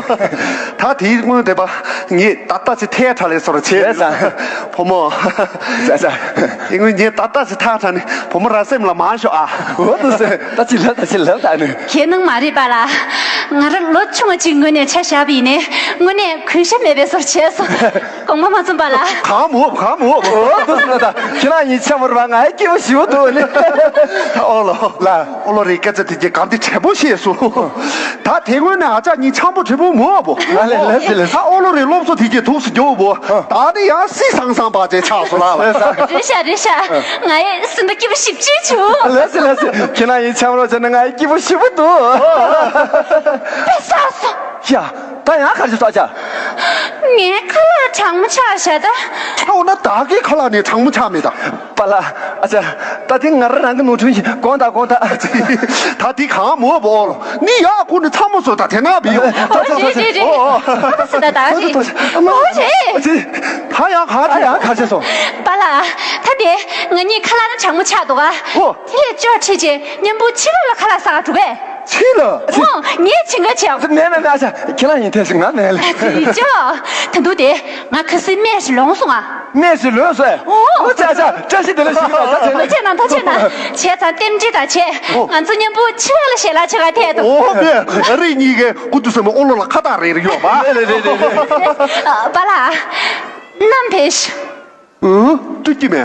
ད་དེའི་སྔོན་དེ་པ་ངས་ད་ལྟ་ཅི་ཐལ་ཁྲ་ལས་སོར་བྱས། ལས་ས། བུ་མོ། ལས་ས། དེ་སྔོན་ངས་ད་ལྟ་ཅི་ཐལ་ཁྲ་ནི་བུ་མོ་ར་སེམས་ལ་མ་ཤོག་ཨ། འོ་དུ་ཟེར་ད་ཅི་ལབ་ད་ཅི་ལབ་ད་ནི། ཁྱེད་ནང་མ་རེད་པ་ལ། ང་ར་ལོ་ཆུང་བ་ཅིག་ངོས་ནས་ཆ་བཞག་པ་ཡིན་ནའི་དངོས་གནས་གུས་ཞབས་མེད་པའི་བཟོ་བྱས་སོང་། དགོངས་པ་མ་ཚོམས་པ་ལ། གང་མོ་གང་མོ། འོ་དུ་ཟེར་ད་ཁྱེད་རང་ཡིན་ཆ་མོར་བ་ང་ཡི་སྐྱིད་པོ་ཞིག་འདུག་ནི། ཨོ་ལོ། ལ། ཨོ་ལོ་རེ་སྐད་ཆ་དེ་གྱད་གམ་དེ་དྲན་པོ་ཤེས་སོང་། ད་དེ་སྔོན་ནས་ཨ་ཅག་གཉིས་འཆམ་པོ་དྲན་པོ་མོ་བོ། ང་ལས་ལས་ལས། ད་ཨོ་ལོ་རེ་སློབ་གསོ་དེ་གྱད་ཐུགས་སུ་འགྱོ་བོ། ད་ནི་ཡང་སི་སང་སང་པ་ཅེ་ཆགས་སོང་ལ། རེད་ཤག་རེད་ཤག་ང་ཡི་སེམས་པ་སྐྱིད་པོ་ཞིབ་ཅིག་བྱུང་། ལས་སི་ལས་སི་ཁྱེད་རང་ཡིན་འཆམ་རོགས་བྱས་ན་ང་ཡི་སྐྱིད་པོ་ཞིབ་པོ་འདུག་ས་སོ། ཡ། ད་ཡང་ག་རེ་བྱས་སོང་ཨ་ཅག་ངའི་ཁ་ལག་གྲང་མོ་ཆགས་བཞག་ད། ཆགས་འོ་ན་བདག་གི་ཁ་ལག་ནས་གྲང་མོ་ཆགས་མེད་ད། པཱ་ལགས། ཨ་ཅག་ད་དེ་ང་རང་རང་གི་ནོར་འཁྲུལ་ཡིན། དགོངས་དག་དགོངས་དག་ད་དེ་གང་མོ་བོ་ནི་ཡག་ཁུ་ནི་ཚ་མོ་བཟོ་ད་དེ་ན་བི་ཡོ། ཨོ་རེད་རེད་རེད། ཨོ་ཨོ། ཨ་ད་སི་ད་ད་རེད། ཨོ་རེད། ད་ཡང་ག་ད་ཡང་ག་བྱས་སོང་། པཱ་ལགས། ད་དེ་ང་གཉིས་ཁ་ལག་ན་གྲང་མོ་ཆགས་འདུག་ག་ཨོ། དེ་ལས་ཅོག་ཁྲིད་ཅེ་མཉམ་པོ་ཕྱི་ལོགས་ལ་ཁ་ལག་ཟ་ག་འགྲོ་གས། ཕྱི་ལ། ཨོ། ངས་ཕྱིན་ག་བྱས། མེད་མེད་མེད། ཨ་ཅག་ཁྱེད་རང་ཡིན་ཐལ་ཞིག་ང་མེད་ལ། ཅི་ཅོ། ད་དུང་དེ་ང་ཁ་སང་སྨན་ཞིག་ལོངས་སོང་ཨ། སྨན་ཞིག་ལོངས་སོང་ཨ། ཨོ། ཨོ་ཙི་ཨ་ཅག་བཀྲ་ཤིས་བདེ་ལེགས་ཞུ་གི་ལ། ད་བྱས་ན། ཐུགས་རྗེ་གནང་། ཐུགས་རྗེ་གནང་། བྱས་ཙང་རྟེན་འབྲེལ་དང་བྱས། ཨོ། ང་ཚོ་མཉམ་པོ་ཕྱི་ལོགས་ལ་ཞལ་ལག་མཆོད་ག་ཐད་དོ། ཨོ་མེད། ཨ་རི་གཉིས་ཀའི་སྐུ་དུས་སམ་ཨོ་ལོ་ལ་ཁ་བཏགས་རེ་རེ་ཡོད་པ། རེད་རེད་རེད་རེད། ཨ། པཱ་ལགས། ནམ་ཕེབས་ཤོག་ཨུ། ཏུ་ཀི་མེ།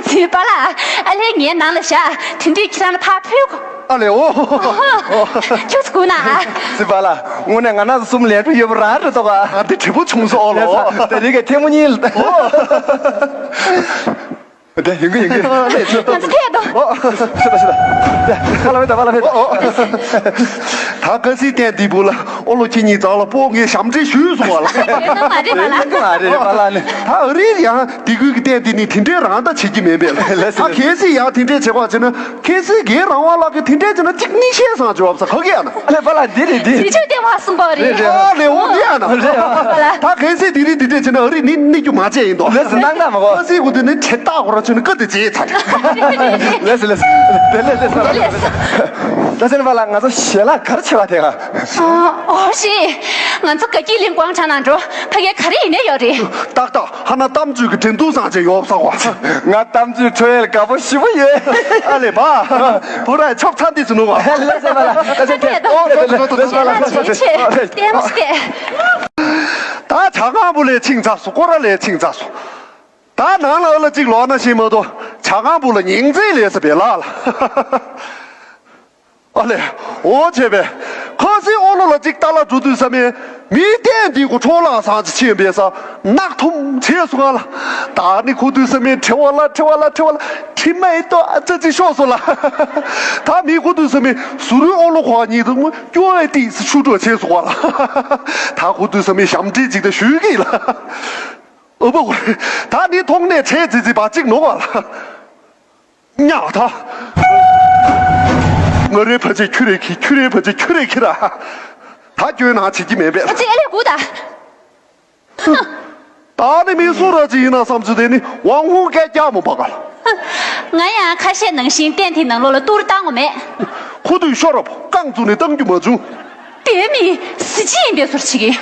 ཙི་པཱ་ལགས། ཨ་ལས་ངའི་ནང་ལ་བཞག་དེ་དུས་ཁྱེད་རང་ལ་ཕར་ཕུལ་གོ། ཨ་ལས་ཨོ། ཁྱོད་ཚོ་སྒུག་ན་ཨ། ཙི་པཱ་ལགས། དངོས་གནས་ང་རང་ཚོ་གསུམ་ལས་འགྲོ་ཡོད་པ་རང་རེད་དོ་ག་ཨ་འདི་དྲི་བོ་ཆུང་སོ་ཨོ་ལོ། ལས་ད་རིག་གི་ཐལ་མོ་གཉིས་ལ། ཨོ། དེ་ཡིན་གི་ཡིན་གི། ང་ཚོ་ཕེབས་དང་། ཨོ། ཤི་ད་ཤི་ད། དེ་ཁ་ལ་བེ་ད་བ་ལ་བེ། ཨོ་ཨོ། ད་ག་སི་བསྟན་འདི་བུ་ལ་ཨོ་ལོ་ཁྱེད་གཉིས་ཚང་ལ་པོ་ངས་ཞབས་འདྲེན་ཞུས་སོང་བ་ལ། རེད་ན་མ་རེད་བ་ལ། མ་རེད་བ་ལ་ནི། ད་ཨ་རིར་ཡང་དེ་གུས་ཀྱི་བསྟན་འདི་ནི་དེ་འདྲའི་རང་ད་བྱེད་ཀྱི་མེད་པས་ལ། ད་གལ་སྲིད་ཡང་དེ་འདྲའི་བྱེད་པ་བྱས་ན། ཁྱེད་སྲིད་རྒན་རང་དབང་ལགས་ཀྱིས་དེ་འདྲས་བྱས་ན་གཅིག་གཉིས་བཤད་སང་བྱེད་བབ་ས་ག་གི་ཡ་ན། ཨ་ལེ་པ་ལ་འདི་རེད་འདི། དེ་ཆོས་བསྟན་བ་གསུམ་པ་རེད། རེད་རེད། ཨ་ལེ་འོ་འདི་ཡ་ན། རེད་ཨ། ད་གལ་སྲིད་དེ་རིང་དེ་འདྲས་བྱས་ན་ཨ་རི་ནི་གནས་རྒྱུ་མ་བྱས་ཡིན་དོ། ལེ་སི་གནང་ན་མ་གོ། ཨ་སི་གུ་དེ་ནི་ཁྲེ་ཏག་གོ་ར་ཆུ་ནི་ཀ་དེ་བྱས་ཚར། ལེ་སི་ལེ་སི། དེ་ལེ་ལེ་སི། ད་ཟེར་པ་ལ་ང་ཚོ་ཞལ་ལག་ག་རེ་བྱེད་པ་དེ་ག། ཨོ་ཤི། ང་ཚོ་དགའ་སྐྱིད་གླིང་གུང་ཁྲན་ནང་འགྲོ། ཕ་གི་ག་རེ་ཡིན་ནའི་ཡོད་རེད། ཏག་ཏག་ཧ་ན་གཏམ་རྒྱུད་ཀྱི་འགྲན་བསྡུར་སང་ཆེ་ཡོད་ས་གོ། ང་གཏམ་རྒྱུད་འཕྲོ་ཡལ་དགའ་པོ་ཞེ་པོ་ཡོད། ཨ་ལེ་བ། བུ་ར་ཆོབ་ཚ་འདི་ཚོ་ནུ་བ། ལེ་ཟེར་བ་ལ་ལེ་ཟེར་ཏེ། ཨོ་ལེ་ལེ་ལེ་ལེ་ལེ་ལེ། ལྟད་མོ་ཞིག་སྟེ། ད་ཇ་ཁང་བུ་ལས་ཆིང་ཚ་སོ་སྐོར་ར་ལས་ཆིང་ཚ་སོ། ད་ནང་ལ་ཨ་ལ་གཅིག་ལོག་ན་ཤེས་མ་གཏོགས་ཇ་ཁང་བུ་ལ་ཉིང་རྩེ་ལས་ས་བེ་ལ་ལ། ཨ་ལེ། འོ་བྱས་པས། ཁ་སི་ཨོ་ལོ་ལ་གཅིག་ལྟ་ལ་འགྲོ་དུས་ས་མེད། མི་བསྟན་འདི་གོ་འཕྲོ་བརླག་སང་ཅི་ཕྱིན་པས་ས། ནག་ཐུམ་བྱས་སོང་ང་ལ། ད་ནི་ཁོ་དུས་ས་མེད་ཁྲེ་བ་ལ་ཁྲེ་བ་ལ་ཁྲེ་བ་ལ། ཁྲི་མ་ཡི་ཏོ་ཨ་ཙ་ཅི་ཤོག་སོ་ལ། ད་མི་ཁོ་དུས་ས་མེད་ཟུར་ཨོ་ལོ་ཁོ་གཉིས་དུ་སྐྱོ་ཨེ་ཏི་སི་ཤུ་འགྲོ་བྱས་སོང་ང་ལ། ད་ཁོ་དུས་ས་མེད་ཞབས་འདྲེན་ཅིག་ད་ཞུས་གི་ལ། ཨོ་པོ། ད་ནི་ཐོག་ནས་ཁྲེ་ཙི་ཙི་བ་གཅིག་ནོ་བ་ལ། ཉག་ད། ང་རའི་ཕ་ཆེ་ཁྱུ་རེ་ཁྱི་ཁྱུ་རེ་ཕ་ཆེ་ཁྱུ་རེ་ཁྱི་ར། ད་སྐྱོན་ན་བྱེད་ཀྱི་མེད་པས། ཨ་ཙི་ཨ་ལེ་གུ་ད། ད་ནི་མི་སུ་ར་ཅི་ཡིན་ན་བསམ་ཚུལ་དེ་ནི་ཝང་ཧུང་སྐད་རྒྱག་མོ་པ་ག་ལ། ང་ཡང་ཁ་ཤས་ནང་བཞིན་གཏན་དེ་ནང་ལོགས་ལ་ཏུར་བཏང་བ་མེད། ཁོ་དུས་ཤོར་རབ་རྐང་བཙུགས་ནས་བཏང་རྒྱུ་མ་བྱུང་། དེ་མི་སྲིད་ཅི་ཡིན་པའི་ཟུར་ཆི་གི།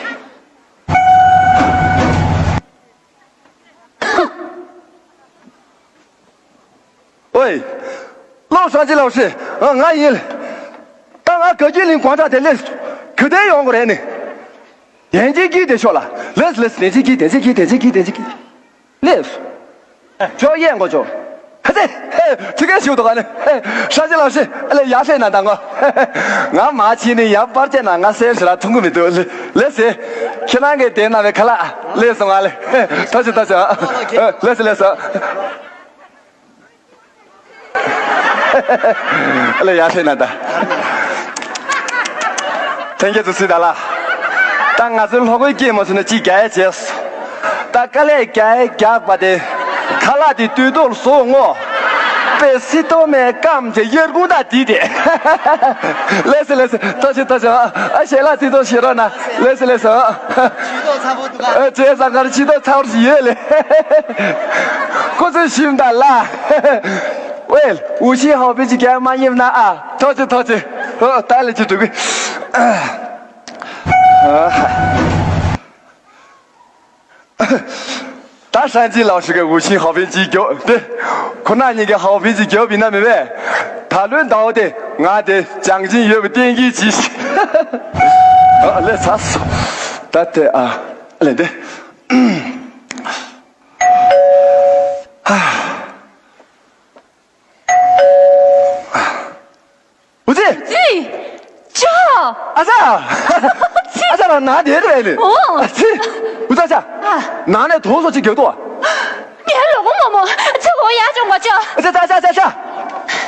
ཨོའི། ལོ་སངས་རྒྱས་ལགས་སེ། ང་ཡིན། ད་ང་དགའ་སྐྱིད་གླིང་དགོང་དག་དེ་ལས། ག་དེ་ཡོང་གི་རེད་ནི། དན་ཅིག་གིས་དེ་ཤོག་ལ། ལེས་ལེས་དན་ཅིག་གིས་དན་ཅིག་གིས་དན་ཅིག་གིས་དན་ཅིག་གིས། ལེས། ཅོ་ཡེ་མགོ་ཅོ། ཧེ་ཙེ། ཧེ་ཙི་གེ་ཞུ་དོ་ག་ནི། ཧེ་ཧྲ་ཅི་ལགས་སེ། ཨ་ལེ་ཡ་ཧྲེ་ན་ད་ངོ་། ང་མ་ཕྱི་ནི་ཡ་པར་ཅན་ན་ང་སེ་ཧྲི་ར་ཐུང་གི་མི་འདུག་ལེ་ལེས་སེ། ཁྱེད་རང་གི་དེ་ན་བའི་ཁ་ལག་ལེས་སོང་ང་ལེ། ཐོ་ཅི་ཐོ་ཅི། ལེས་སེ་ལེས་སེ། ཨ་ལེ་ཡ་ཧྲེ་ན་ད། ཐེངས་ཀྱི་ཚུ་སི་ད་ལ། ད་ང་ཚོའི་ལྷོ་ཁའི་སྐད་མ་སུ་ནས་ཅིག་རྒྱ་ཡ་བྱས། ད་དཀའ་ལས་རྒྱ་ཡ་རྒྱག་པ་དེ། ཁ་ལག་དེ་དུས་ཐོག་ལ་བཟོ་ངོ་། པེ་སི་ཏོ་མེ་ཀམ་ཅེ་ཡར་ཀུང་ད་དི་དེ། ལེ་སི་ལེ་སི་ཐོ་ཤི་ཐོ་ཤི་ཨ་ཤེ་ལ་ཚི་ཐོ་ཤི་རོ་ན་ལེ་སི་ལེ་སི་ཨ། ཅེ་ས་གར་ཆི་ཐོ་ཚར་ཡོད་ལེ། ཁོ་ཚོས་ཞིམ་ད་ལ། ཝེལ། 五星好评 གྱི་རྒྱ་མ་ཉེབ་ན་ཨ། ཐོ་ཅི་ཐོ་ཅི། ཨོ་ད་ལེ་ཅི་འགྲོ་གི། ད་山鸡老师གི五星好评 ཅིག་རྒྱོབ་དེ། ཁོ་ན་ཉིད་ཀྱི་好评 ཅིག་རྒྱོབ་ཡིན་ན་མི་བས། ད་ལོའི་ཟླ་བ་དེ་ང་དེ་ཅང་ཅིན་ཡོད་པའི་གཏན་འཁེལ་གྱིས། ཨ་ལེ་ཚ་སོ། ད་དེ་ཨ་ལེ་དེ། ཨུ་ཙི། ཙི། ཅོ། ཨ་ཙ། ཙི། ཨ་ཙ་ལ་ན་དེ་རེད་ལེ། ཨོ། ཨ་ཙི། ཨུ་ཙ་ཙ། ཨ། ན་ནས་དོ་སོ་ཅིག་རྒྱག་ཏོ། ངའི་ལོ་གོ་མོ་མོ་ཚེ་འོ་ཡ་ཅོང་གོ་ཅོ། ཨ་ཙ་ཙ་ཙ་ཙ་ཙ།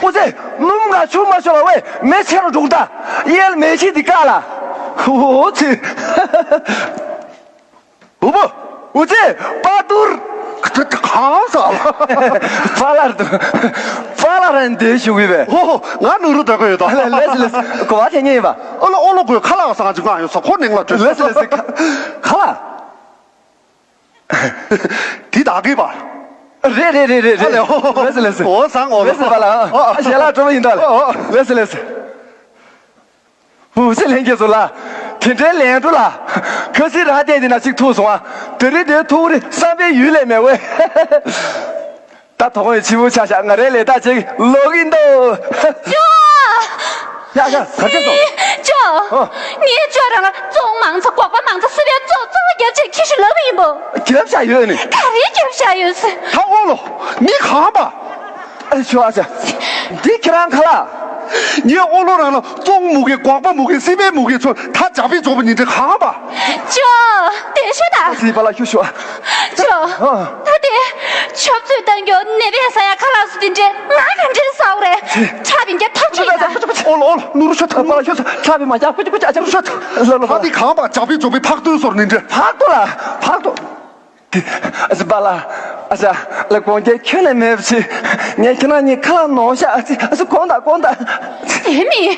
ཨུ་ཙི། ནུམ་ག་ཆུ་མ་ཤོར་བ་ཝེ་མེ་ཆེ་རུ་འགྲོ་ད། ཡེལ་མེ་ཆི་དི་ཀ་ལ། ཨུ་ཙི། བུ་བུ། ཨུ་ཙི། པ་ཏུར། གང་ཟག་པ་ལར་དུ། པ་ལར་རན་དེ་ཞུ་གི་བས། ཧོ་ཧོ། ང་ནུ་རུ་དགོས་ཡོད་དོ། ལེས་ལེས། གོ་བ་དེ་ཉེ་ཡིན་པ། ཨོ་ལོ་ཨོ་ལོ་གོས་ཁ་ལག་སང་ཅིག་ང་ཡོད་ས་ཁོ་ནིང་ལ་བྲོས། ལེས་ལེས། ཁ་ལག་དེ་དག་གི་པ། རེད་རེད་རེད་རེད་རེད། ལེས་ལེས། འོ་སང་འོ་ལེས་ལེས་པ་ལ། ཨ་ཞལ་ལག་སྤྲོ་བོ་ཡིན་ད་ལེ། ལེས་ལེས། ཧུ་སི་ལྷན་རྒྱས་ཚོ་ལ། དེ་འདྲའི་ལན་འགྲོ་ལ། ཁ་སི་རང་བསྟན་དེ་ན་ཅིག་ཐུག་སོང་ཨ། དེ་རིང་དེ་ཐུག་རེ་བསམ་པའི་ཡུལ་ལས་མེད་ཝེ། ད་དོ་དགོང་ཡི་ཕྱི་པོ་ཆ་བཞག་ང་རའི་ལས་ད་ཅིག་ལོག་གིན་འདུག་ཅོ། ཡ་ཡ་ག་རེ་བྱས་སོང་། ཅོ། ཨོ། ངས་ཅོ་རང་ལ་བཙོང་མང་ཚ་སྒོག་པ་མང་ཚ་སི་པའི་བཙོ་བཙོ་བ་རྒྱབ་ཆེད་ཁྱི་ཤི་ལབ་ཡིན་པོ། རྒྱབ་བྱ་ཡོད་ནི། ག་རེ་རྒྱབ་བྱ་ཡོད་སི། ད་ཨོ་ལོ། མི་གང་པ། ཨ་ཞོ་ཨ་ཅག་འདི་ཁྱེད་རང་ཁ་ལག་ངས་ཨོ་ལོ་རང་ལ་བཙོང་མུ་གེ་སྒོག་པ་མུ་གེ་སི་པའི་མུ་གེ་ཚོ་ད་ཇ་པི་ཚོགས་པ་ཉིན་དྲི་གང་པ། ཅོ། དེ་ཤོད་ད། སི་པ་ལ་ཤུ་ཤུ་ཨ། ཅོ། ཨ། ད་དེ། ཆབ་ཚོད་བཏང་རྒྱུ་ནད་པས་ཟ་ཡ་ཁ་ལག་སུ་དེ་འདྲས་ང་ག་འདྲས་ཟ་འོ་རེད། ཁྲག་པའི་འགྱ་ཐག་ཆོད་ཡིན་ན། ཨོ་ལོ་ཨོ་ལོ་ནུ་རུ་ཤོ་ཐག་པ་ལ་ཤོ་ཁྲག་པའི་མ་རྒྱག་ཀུ་ཅི་ཀུ་ཅི་ཨ་ཅག་རུ་ཤོ་ཐག་ལ་ལ་ལ་ལ། ཨ་དེ་གང་པ་ཇག་པའི་ཇོག་པའི་ཕག་ཏུ་སོར་ནི་འདྲ། ཕག་ཏུ་ལ་ཕག་ཏུ། ཨ་ཙི་པ་ལ། ཨ་ཙི་ལ་དགོངས་འགལ་ཁྱོན་ནས་མེད་པ་ཅི། ངས་ཁྱེད་རང་གཉིས་ཁ་ལག་ནོར་ཤག་ཨ་ཙི་ཨ་ཙི་དགོངས་དག་དགོངས་དག་དེ་མིན་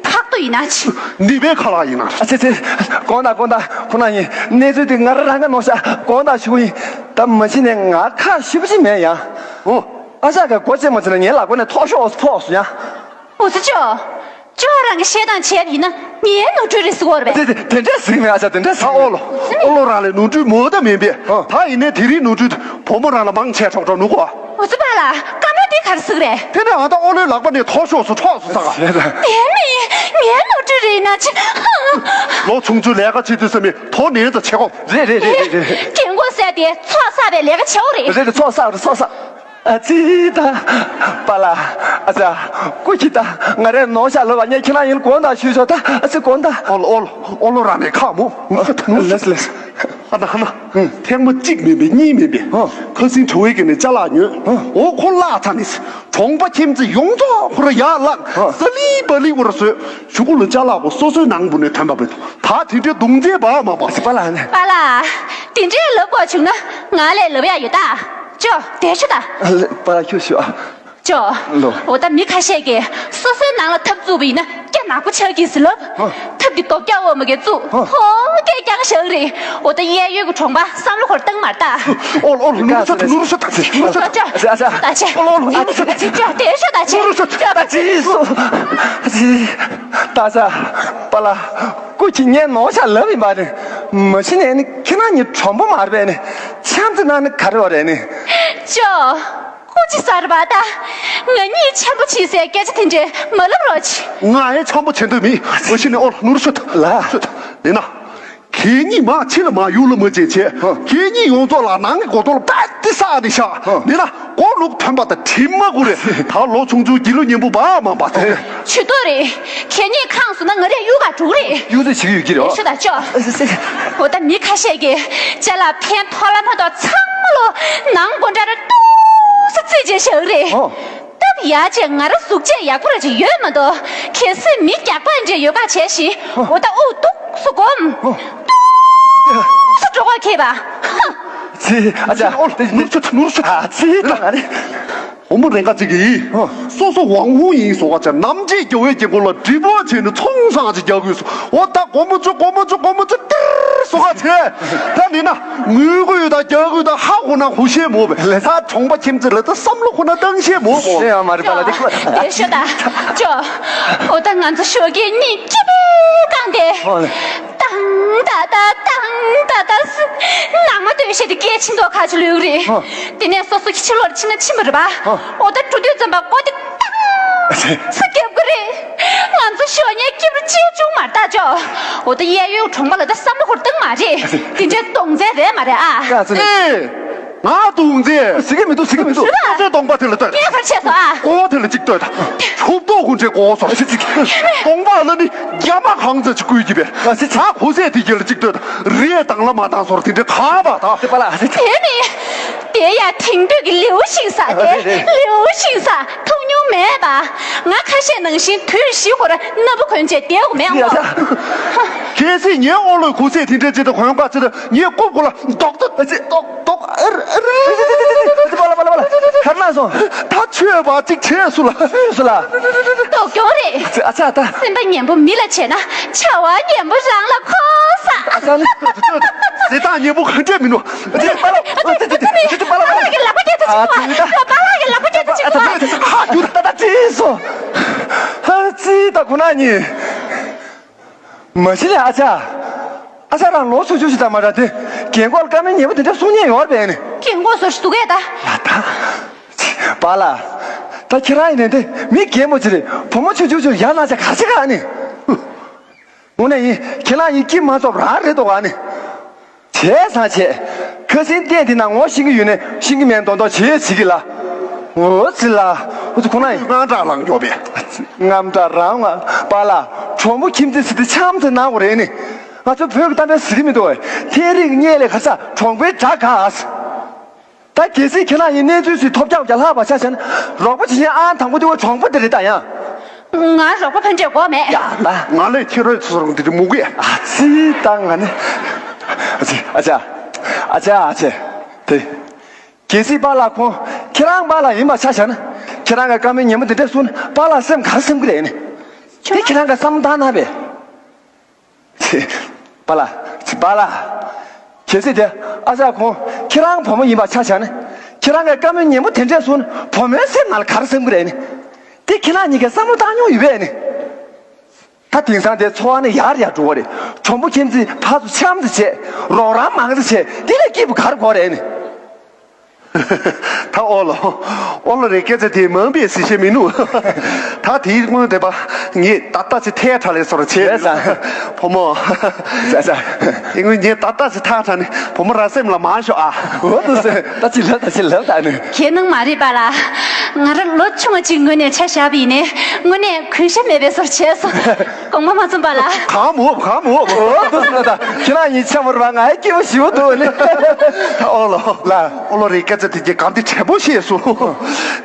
ཕག་ཏུ་ཡིན་ན་ཅི། ནི་པའི་ཁ་ལག་ཡིན་ན། ཨ་ཙི་ཙི། དགོངས་དག་དགོངས་དག་ཁོ་ན་ཡིན་གནས་ཚུལ་དེ་ང་རང་རང་ག་ནོར་ཤག་དགོངས་དག་ཞུ་གི་ཡིན། ད་མ་གཞི་ནས་ང་ཁ་ཞེ་པོ་ཅིག་མེད་ཡ། ཨོ། ཨ་ཅག་ག་སྒོ་ཕྱེ་མ་ཕྱེ་ན་ངའི་ལག་པ་ནས་ཐོག་ཤོག་ཕོག་སོང་ཡ། འུ་ཚོ་ཅོ། ཅོ་རང་གི་བཤད་སྟངས་བྱས་པ་ཡིན་ན་ངའི་ནོར་འཁྲུལ་རེད་ཟེར་གོ་རེད་པས། དེ་དེ་དེ་འདྲས་ཟེར་གི་མེད། ཨ་ཅག་དེ་འདྲས་ཟེར་གི་ཨོ་ལོ། ཨོ་ལོ་རང་ལས་ནོར་འཁྲུལ་མོ་ད་མིན་པས། ཨ། ད་ཡིན་ནའི་དེ་རིང་ནོར་འཁྲུལ་བུ་མོ་རང་ལ་མང་ཆེ་གྲོགས་གྲོགས་ནུ་གོ། འུ་ཚོ་པ་ལ་བཀའ་མོལ་འདི་ག་རེ་ཟེར་གི་རེད། དེ་ནས་ཨ་ད་ཨོ་ལོའི་ལག་པ་ནས་ཐོག་ཤོག་སུ་འཕྲོག་སུ་ས་ག་དེ་མིན་ངའི་ནོར་འཁྲུལ་རེད་ན་ཅི། ལོ་ཆུང་ཆུང་ལས་ཀ་བྱེད་དུས་ས་མི་དོ་ནན་ཙམ་བྱེད་གོ། རེད་རེད་རེད་རེད་རེད། རྒན་གོག་ཟེར་དེ་ཚོགས་བསགས་པའི་ལས་ཀ་བྱེད་འོ་རེད། རེད་རེད་ཚོགས་བསགས་རེད་ཚོགས་བསགས། ཨ་ཙི་ད། པ་ལ། ཨ་ཙི། སྐུ་མཁྱེན་ད། ང་རས་ནོར་ཤག་ལབ་པ་ངས་ཁྱེད་རང་ཡིན་དགོངས་དག་ཞུས་ཆོག་ད་ཨ་ཙི་དགོངས་དག་ཨོ་ལོ་ཨོ་ལོ་ཨོ་ལོ་རང་ནས་ཁག་མོ། ལེས་ལེས། ཨ་ན་ཧ་ན། ཐེངས་མ་གཅིག་མིན་པས་གཉིས་མིན་པས། ཨ། ཁ་སང་གྲྭ་བའི་གི་ནས་ཅ་ལག་ཉོས། ཨ། འོ་ཁོ་བརླག་ཚར་ནས། གྲོང་པ་ཁྱིམ་མཚེས་ཡོངས་རྫོགས་ཁོ་ར་ཡར་བརླག་ཨ། ས་ལི་བ་ལི་བར་བཟོས། གཞུག་གུ་ལ་ཅ་ལག་པོ་སོ་སོའི་ནང་བུ་ནས་ཐོན་པ་མེད་དོ། ད་དེ་འདྲའི་གདུང་རྩེ་བག་མ་བག་ཟེར་པ་ལ་ནི། པ་ལ། དེ་འདྲའི་ལབ་དགོས་བྱུང་ན་ང་ལས་ལབ་ཡ་ཡོད་ད། ཅོ། དེ་ཤོད་ད། ཨ་ལེ་པ་ལ་ཁྱོད་ཤོད་ཨ། ཅོ། ལོ། འོ་ད་མི་ཁ་ཤས་ཀྱིས་སོ་སོའི་ནང་ལ་ཐབ་བཙུགས་པ་ཡིན་ན་སྐྱ་ནག་པོ་ཆགས་ཀྱི་ཟེར་ལབ། ཨ། ཐབ་ཀྱི་རྡོ་སྐྱ་འོ་མ་གིས་བཙུགས། ཨ། ཕོ་སྐད་རྐྱང་བཞག་རེད། འོ་ད་གཡས་གཡོན་གྱི་གྲོང་པ་བསམ་བློ་འཁོར་བཏང་མ་རེད་ད། ཨོ་ལོ་ཨོ་ལོ་ནུ་རུ་ཤོ་ཐག་ནུ་རུ་ཤོ་ཐག་ནུ་རུ་ཤོ་ཐག་ཅོ་ཅོ་ཅོ་ད་ཅེ། ཨོ་ལོ་ཨོ་ལོ་ནུ་རུ་ཤོ་ཐག་ཅོ་ཅོ་དེ་ཤོ་ད་ཅེ། ནུ་རུ་ཤོ་ཐག་ད་ཅེ་སོ། ད་ཅེ་པ་ལ་སྐུ་མཁྱེན་ངས་ནོར་ཤག་ལབ་ཡིན་པ་ནི། མ་གཞི་ནས་ནི་ཁྱེད་རང་གཉིས་གྲོང་པ་མ་རེད་པས་ནི། ཆམ་ཚེ་ནང་ནི་ག་རེ་བ་རེད་ནི། ཅོ། སྐུ་མཁྱེན་གསར་པ་ད། ང་གཉིས་འཆམ་པོ་བྱེད་སའི་སྐད་ཆ་དེ་འདྲས་མ་ལབ་རོགས་གྱིས། ང་ཡང་འཆམ་པོ་བྱེད་འདོད་མེད། མ་གཞི་ནས་ཨོ་ལོ་ནུ་རུ་ཤོ་ཐག་ལ་ཤོ་ཐག་ཡིན་ན། ཁྱེད་གཉིས་མ་ཕྱི་ལ་མ་ཡུལ་ལ་མ་བྱེད་བྱེད། ཧ། ཁྱེད་གཉིས་ཡོངས་རྫོགས་ལ་ནང་གི་སྒོ་ཐོག་ལ་པད་དེ་ས་ནས་ཤག་ཧ། ནི་ན་སྒོ་ལུག་ཐོན་པ་དང་དྲི་མ་གུ་རེ། ད་ལོ་ཆུང་ཆུང་སྒྱིད་ལུག་ཉན་པོ་བག་མ་བག་ཚོ། ཇུས་གཏོགས་རེད། ཁྱེད་གཉིས་ཁེངས་སོང་ན་ང་རས་གཡུག་ག་འགྲོ་གི་རེད། གཡུག་རེས་བྱེད་ཀྱི་ཡོད་ཀྱི་རེད། ཤོད་ད་ཅོ། ཨ་ཙི་ཙི། འོ་ད་མི་ཁ་ཤས་ཀྱིས་ཅ་ལག་ཕན་ཐོགས་ལ་མ་ཐོགས་ཚང་མ་ལོ་ནང་སྒོ་འདྲ་ར་ཏོག་ཙམ་རྩེད་བྱས་བཞག་རེད། ཨོ། སྟབས་ཡག་ཅེས་ང་ར་གཟུགས་བྱད་ཡག་པོ་ར་ཅིག་ཡོད་མ་གཏོགས་གལ་སྲིད་མི་རྒྱགས་པ་འདྲ་ཡོད་ཁ་བྱས་ཤིག་འོ་ད་དབུགས་ཏོག་ཙམ་སྒོམ། ཨོ། ཏོག་ཙམ་འགྲོ་ཁ་ཁེལ་པ། ཧ། ཙི། ཨ་ཅག་ཨོ་ནུ་ཆུ་ནུ་ཆུ། ཨ་ཙི་ད་ང་རེད། བུ་མོ་རེ་འགའ་ཅིག་གིས། ཨོ། སོ་སོ་ཝང་ཧུང་ཡིན་བཟོ་ག་ཅེ་ནམ་ཕྱེད་རྒྱ་བོད་རྒྱལ་ཁོ་ལ་གྲིབ་བ་བྱས་ནས་ཚོང་སང་ཅིག་རྒྱག་དགོས་སོ། འོ་ད་སྒོར་མོ་བཅུ་སྒོར་མོ་བཅུ་སྒོར་མོ་བཅུ་ཏིར་བཟོ་ག་ཚེ། ད་ནི་ན་ངུ་གུ་ཡོད་ད་རྒྱག་གུ་ད་ཧ་གོ་ན་ཧུ་ཤེས་མོ་བས་ལས་ད་གྲོང་པ་ཁྱིམ་མཚེས་ལ་ད་བསམ་བློ་ཁོ་ན་བཏང་ཤེས་མོ་མོ། ཤེས་ཡ་མ་རེད་པ་ལ་དེ་ཁོ། དེ་ཤོད་ད་ཅོ། འོ་ད་ང་ཚོ་ཞོགས་ཀས་གཉིད་སྐྱིད་པོ་བསྐངས་ཏེ། ཨོ་ལེ། ཏང་ཏ་ཏ་ཏང་ཏ་ཏ་ཟེར། ནང་མ་སྟོད་གཞས་དེ་སྐད་ཆེ་མདོག་ཁ་ཅིག་ལོས་རེད། ཨ། དེ་ནས་སོ་སོ་གི་ཕྱི་ལོགས་ཕྱིན་ན་ཕྱིན་པ་རེད་པ། ཨ། འོ་ད་འགྲོ་དུས་ཙམ་པ་སྒོ་དེ་ཏང་ཟེར་རྒྱབ་གི་རེད། ང་ཚོ་ཞོགས་ཉལ་སྐྱིད་པོ་ཅིག་བྱུང་མ་རེད་ད་ཅོ། འོ་ད་གཡས་གཡོན་གྲོང་པ་ལ་ད་བསམ་བློ་འཁོར་བཏང་མ་རེད། དེ་འདྲའི་གདོང་བཙན་རེད་མ་རེད་ཨ། ཀ་ཙི་ལེ། ཨེ། ང་གདུང་རྩེ། ཟེར་གི་མི་འདུག་ཟེར་གི་མི་འདུག་ཟེར་བ། ཁོ་ཚོའི་གདོང་པ་དེ་ལ་ལྟོས། ངས་ག་རེ་བྱས་སོང་ཨ། ཀོ་བ་དེ་ལ་གཅིག་ལྟོས་དང་། ཆུབ་ཏོག་ཁོ་ཚོའི་ཀོ་བ་སོ། ཨ་ཙི་ཙི། གདོང་པ་ལ་ནི་རྒྱ་མ་གང་ཚ་ཅིག་བསྐུལ་གྱི་པས། ཨ་ཙི་ཙི། ད་ཁོ་ཚོས་དེ་རྒྱ་ལ་གཅིག་ལྟོས་དང་། རེས་དང་ལ་མ་དང་སོར་དེ་འདྲའི་ཁ་བ་དང་། དེ་པ་ལ་ཨ་ཙི་ཙི། དེ་ནི། དེ་ཡ་དེང་དུས་ཀྱི་ལིའུ་ཤིང་ས་ཨ་དེ་རེད་རེད། ལིའུ་ཤིང་ས་ཐུག་མྱོང་མེད་པ། ང་ཁ་ཤས་ནང་བཞིན་དུས་བཞི་སྐོར་སྣ་བུ་གོན་བྱས་བསྡད་དགོས་མེད་ཨ། ཨ་ཙི། གལ་སྲིད་ངའི་ཨོ་ལོས་ཁོ་ཚོས་དེ་འདྲའི་ཅིག་ཏུ་གོན་དཀའ་ཚེ་ད་ངའི་རྐུབ་གུ་ལ་རྡོག་ཏུ་ཨ་ཙི། རྡོག་རྡོག་ཨ་ར་ཨ་ར། ཨ་ཙི་པ་ལ་པ་ལ་པ་ལ། གར་ན་སོང་། ད་ཆོས་པ་གཅིག་བྱས་སུ་ལ་སུ་ལ། རྡོག་གྱོང་རེད། ཨ་ཙི་ཨ་ཙི་ཨ་ད། སེམས་པ་ངན་པོ་མི་ལ་བྱས་ན་བྱ་བ་ངན་པོ་རང་ལ་འཁོར་ས། ཨ་ཙི་ཨ་ནི་ཟེ་ད་ངན་པོ་ག་འདྲས་མིན་ནོ། ཨ་ཙི་པ་ལ་པ་ལ་པ་ལ་གི་ལག་པ་རྒྱབ་ཏུ་ཅིག་པ། པ་ལ་གི་ལག་པ་རྒྱབ་ཏུ་ཅིག་པ། ཧ་ཡུ་ད་ད་ད་ཅི་སོ། ཨ་ཙི་ད་ཁོ་ན་ཉིན། མ་གཞི་ནས་ཨ་ཅག་ཨ་ཅག་རང་ལོ་སུ་ཆུ་ཞིག་ད་མ་ར་དེ། རྒན་གོག་ལ་བཀའ་མོལ་ཉེས་པོ་དེ་འདྲ་གསུང་ཉན་ཡོད་རེད་པས་ནི། རྒན་གོག་སོ་སུ་གས་ད། ལ་ད། པ་ལ། ད་ཁྱེད་རང་ཡིན་ནས་དེ་མི་རྒན་མོ་ཅིག་རེད། བུ་མོ་ཆུང་ཆུང་ཆུང་ཡར་ལངས་ཆ་ག་ཚོད་ག་ནི། དངོས་གནས་ཡིན་ཁྱེད་རང་ཡིན་སྐྱིད་མ་ཚོགས་རང་རེད་དོ་ག་ནི། བྱས་ཙང་བྱས། ཁ་སེང་ལྟས་འདི་ན་ངོ་ཤེས་ཀྱི་ཡོད་ནས་ཤེས་ཀྱི་མེད་མདོག་མདོག་བྱེད་བྱེད་ཀྱི་ལ། འོ་ཙི་ལ། འུ་ཚོ་ཁོ་ན་ཡིན། དངངས་སྐྲག་ལངས་མགྱོགས་པས། དངངས་སྐྲག་རང་ང་པ་ལ་གྲོང་པོ་ཁྱིམ་མཚེས་ཟེར་དེ་ཆམ་ཚེ་ནང་བ་རེད་ནི། ང་ཚོ་བོད་ཀྱི་གཏམ་དཔེ་ཟེར་གྱི་མི་འདུག་བས་ཐེ་རིག་གཉེར་ལས་ག་ས་གྲོང་པའི་དགྲ་ག་ཨ་ས། ད་གལ་སྲིད་ཁྱེད་རང་གཉིས་གནས་ཚུལ་ཞིག་ཐོལ་རྒྱག་རྒྱག་ལྷག་པ་ཆ་བཞག་ན། རོགས་པ་བྱེད་མཁན་ཨང་དང་པོ་དེ་བ་གྲོང་པ་དེ་རེད་ད་ཡང་། ང་རོགས་པ་ཕན་ཆད་དགོས་མེད། ཡ་ལ། ང་ལས་ཁྱེད་རང་ཚོ་རང་དེ་རེད་མུ་གུ་ཡ། ཨ་ཙི་ད་ང་ནི། ཨ་ཙི་ཨ་ཅག་ཨ་ཅག་ཨ་ཅེ། དེ། གལ་སྲིད་པཱ་ལགས་ཁོང་ཁྱེད་རང་པཱ་ལགས་ཡིན་པ་ཆ་བཞག་ན། ཁྱེད་རང་གི་བཀའ་མོལ་ཉན་པོ་དེ་འདྲ་གསུངས་ན་པཱ་ལགས་སེམས་ག་རེ་སེམས་ཀྱི་རེད་ནི། དེ་ཁྱེད་རང་གི་བསམ་བློ་བཏང་ན་བས། པཱ་ལགས། པཱ་ལགས། གལ་སྲིད་དེ་ཨ་ཅག་ཁོང་ཁྱེད་རང་བུ་མོ་ཡིན་པ་ཆ་བཞག་ན། ཁྱེད་རང་གི་བཀའ་མོལ་ཉན་པོ་དེ་འདྲ་གསུངས་ན་བུ་མོའི་སེམས་ནང་ལ་ག་རེ་སེམས་ཀྱི་རེད་ནི། དེ་ཁྱེད་རང་གཉིས་ཀས་བསམ་བློ་བཏང་མྱོང་ཡོད་པས་ནི། ད་དེང་སང་དེ་འཚོ་བ་ནི་ཡར་ཡར་འགྲོ་བ་རེད། གྲོང་པ་ཁྱིམ་མཚེས་ཕར་ཚུར་འཆམ་ཙམ་བྱས། རོགས་རམ་མང་ཙམ་བྱས། དེ་ལས་སྐྱིད་པོ་ག་རེ་དགོས་རེད་ནི། ད་ཨོ་ལོ། ཨོ་ལོ་རེད། སྐད་ཆ་དེ་མང་པོས་ཟེར་ཤེས་མི་ནུས། ད་དེའི་སྔོན་དེ་པ་ངས་ད་ལྟ་ཅི་ཐལ་དྲགས་ལས་སོར་བྱས། བྱས་ཙང་། བུ་མོ། བྱས་ཙང་། དེ་སྔོན་ངས་ད་ལྟ་ཅི་ཐལ་དྲགས་ནི་བུ་མོ་ར་སེམས་ལ་མ་ཤོག་ཨ། འོ་དུ་ཟེར། ད་ཅི་ལབ་ད་ཅི་ལབ་ད་ནི། ཁྱེད་ནང་མ་རེད་པཱ་ལགས། ང་རང་ལོ་ཆུང་བ་ཅིག་ངོས་ནས་ཆ་བཞག་པ་ཡིན་ནའི་དངོས་གནས་གུས་ཞབས་མེད་པའི་བཟོ་བྱས་སོང་། དགོངས་པ་མ་ཚོམས་པཱ་ལགས། གང་མོ་གང་མོ། འོ་དུ་ཟེར་ད། ཁྱེད་རང་གཉིས་འཆམ་པོ་རེད་པ། ང་ཡི་སྐྱིད་པོ་ཞེ་པོ་འདུག་ནི། ད་ཨོ་ལོ། ལ། ཨོ་ལོ་རེད། སྐད་ཆ་དེ་གྱིས་གང་དེ་དྲན་པོ་ཤེས་སོང་།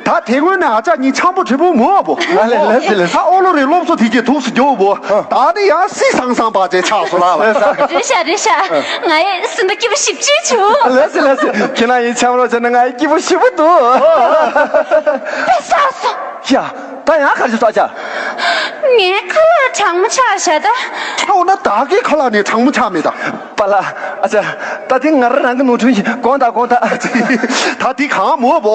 ད་དེ་སྔོན་ནས་ཨ་ཅག་གཉིས་འཆམ་པོ་དྲན་པོ་མོ་བོ། ལ་ལས་ལས་ལས། ད་ཨོ་ལོ་རེད། སློབ་གསོ་དེ་གྱིས་ཐུགས་སུ་རྒྱོབ་བོ། ད་ནི་ཡང་སྲིད་སང་སང་པ་ཅེ་ཆགས་སོང་ལ། རེད་ཤག་རེད་ཤག་ང་ཡི་སེམས་པ་སྐྱིད་པོ་ཞེ་པོ་ཅིག་བྱུང་། ལས་སི་ལས་སི། ཁྱེད་རང་གཉིས་འཆམ་རོགས་བྱས་ན་ང་ཡི་སྐྱིད་པོ་ཞེ་པོ་འདུག་དཔེ་བསགས་སོང་། ཡ། ད་ཡང་ག་རེ་བྱས་སོང་ཨ་ཅག་ངའི་ཁ་ལག་གྲང་མོ་ཆགས་ཤག་ད། ད་འོ་ན་བདག་གི་ཁ་ལག་ནས་གྲང་མོ་ཆགས་མེད་ད། པཱ་ལགས། ཨ་ཅག་ད་དེ་ང་རང་རང་གི་ནོར་འཁྲུལ་ཡིན། དགོངས་དག་དགོངས་དག་ད་དེ་གང་མོ་བོ་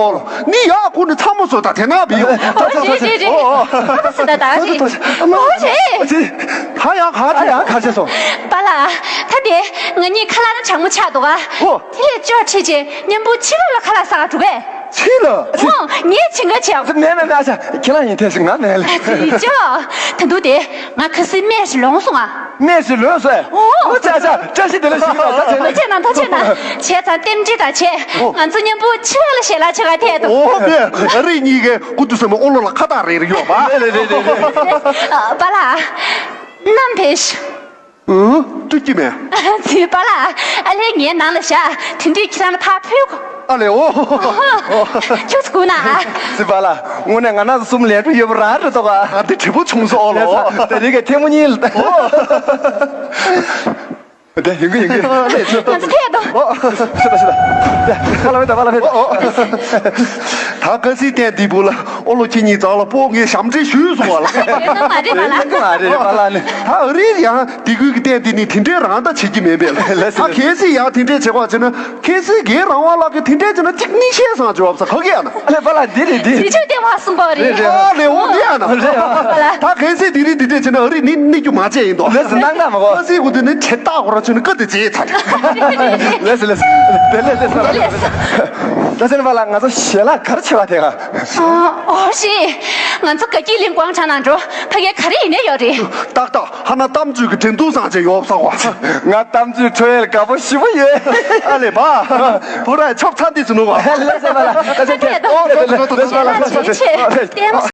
ནི་ཡག་ཁུ་ནི་ཚ་མོ་བཟོ་ད་དེ་ན་བི་ཡོ། ཨོ་རེད་རེད་རེད། ཨོ་ཨོ། ཨ་ཙི་ད་ད་རེད། ཨོ་རེད། ཨ་ཙི། ད་ཡང་ག་ད་ཡང་ག་བྱས་སོང་། པཱ་ལགས། ད་དེ་ང་གཉིས་ཁ་ལག་ནི་གྲང་མོ་ཆགས་འདུག་ག་ཨོ། དེ་ལས་ཅོག་ཁྲིད་ཅེ་མཉམ་པོ་ཕྱི་ལོགས་ལ་ཁ་ལག་ཟ་ག་འགྲོ་གས། ཕྱི་ལ། ཨོ། ངས་ཕྱིན་ག་བྱས། མེད་མེད་མེད། ཨ་ཅག་ཁྱེད་རང་ཡིན་ཐལ་ཞིག་ང་མེད་ལ། ཅི་ཅོ། ད་དུང་དེ་ང་ཁ་སང་སྨན་ཞིག་ལོངས་སོང་ཨ། སྨན་ཞིག་ལོངས་སོང་ཨ། ཨོ། ཨོ་ཅག་ཅག་བཀྲ་ཤིས་བདེ་ལེགས་ཞུ་གི་ཡོད། ད་བྱས་ན། ད་བྱས་ན་ད་བྱས་ན། བྱས་ཙང་རྟེན་འབྲེལ་ད་བྱས། ཨོ། ང་ཚོ་མཉམ་པོ་ཕྱི་ལོགས་ལ་ཞལ་ལག་མཆོད་ག་ཐད་དོ། ཨོ་མེད། ཨ་རི་གཉིས་ཀའི་ཀུ་ཏུ་སེ་མོ་ཨོ་ལོ་ལ་ཁ་བཏགས་རེ་རེ་ཡོད་པ། རེད་རེད་རེད་རེད། པཱ་ལགས། ནམ་ཕེབས། ཨུ། ཏུ་ཀྱི་མེ། ཚེ་པཱ་ལགས། ཨ་ལས་ངའི་ནང་ལ་བཞག་དེ་དུས་ཁྱེད་རང་ལ་ཕར་ཕུལ་གོ། ཨ་ལས་ཨོ། ཁྱོད་ཚོ་སྒུག་ན་ཨ། ཚེ་པཱ་ལགས། དངོས་གནས་ང་རང་ཚོ་གསུམ་ལས་འཕྲོ་ཡོད་པ་རང་རེད་དོ་ག་ཨ་དེ་དྲི་བོ་ཆུང་སོ་ཨོ་ལོ། ལས་ས་དེ་རིང་གི་ཐེངས་མ་གཉིས་ལ། ཨོ། དེ་ཡིན་གི་ཡིན་གི། ང་ཚོ་ཕེབས་དོ། ཨོ། ཤི་ད་ཤི་ད། དེ་ཕ་ལ་ཕེབས་ད་ཕ་ལ་ཕེབས་ད། ཨོ་ཨོ། ད་ག་སྲིད་བསྟན་འདི་བུ་ལ་ཨོ་ལོ་ཁྱེད་གཉིས་རྩ་ལ་པོ་ངས་ཞབས་འདྲེན་ཞུས་སོང་བ་ལ། ཡོད་ན་མ་རེད་པཱ་ལགས། མ་རེད་པཱ་ལགས་ནི། ད་ཨ་རི་ཡང་དེ་ཁུལ་གྱི་བསྟན་འདི་ནི་དེ་འདྲའི་རང་ད་བྱེད་ཀྱི་མེད་པས་ལ། ལགས་སོ། ད་གལ་སྲིད་ཡང་དེ་འདྲའི་བྱེད་པ་བྱས་ན་གལ་སྲིད་རྒན་རང་དབང་ལགས་ཀྱིས་དེ་འདྲའི་བྱས་ན་གཅིག་གཉིས་བཤད་སང་བྱས་བབ་ས་ག་གི་ཡ་ན། ཨ་ལས་པཱ་ལགས་འདི་རེད་འདི། དེ་ཆོས་བསྟན་པ་གསུམ་པ་རེད། རེད་རེད། ཨ་ལས་འོ་འདི་ཡ་ན། རེད་པཱ་ལགས། ད་གལ་སྲིད་དེ་རིང་དེ་འདྲའི་བྱས་ན་ཨ་རི་ནི་གནས་རྒྱུ་མ་བྱས་ཡིན་དོ། ལགས་སོ་གནང་གནང་མ་གོ། ཨ་སི་གུ་དེ་ནི་ཆེ་ཏག་གོ་ར་ཆུ་ནི་ཀ་དེ་བྱས་ཚར། ལགས་སོ་ལགས་སོ། དེ་ལས་དེ་ས་ལ་ལགས་སོ། ད་ཆེན་པ་ལ་ང་ཚོ་ཞལ་ལག་ག་རེ་བྱེད་པ་དེ་ག་ཨོ་ཤི། ང་ཚོ་དགའ་སྐྱིད་གླིང་ཀོང་ཆ་ནང་འགྲོ། ཕ་གི་ག་རེ་ཡིན་ནའི་ཡོད་རེད། ཏག་ཏག་ཧ་ན་གཏམ་རྒྱུད་ཀྱི་འགྲན་བསྡུར་བཟང་ཆེ་ཡོད་བསམ་བ། ང་གཏམ་རྒྱུད་འཕྲོ་ཡལ་དགའ་པོ་ཞེ་པོ་ཡོད། ཨ་ལས་པ། བུ་ར་ཆོབ་ཚ་འདི་ཚོ་ནུ་བ། ལགས་སོ་པ་ལ། ད་ཆེན་པ་ལ། ཨོ་ལགས་སོ་ལགས་སོ་ལགས་སོ་ལགས་སོ། ལགས་སོ།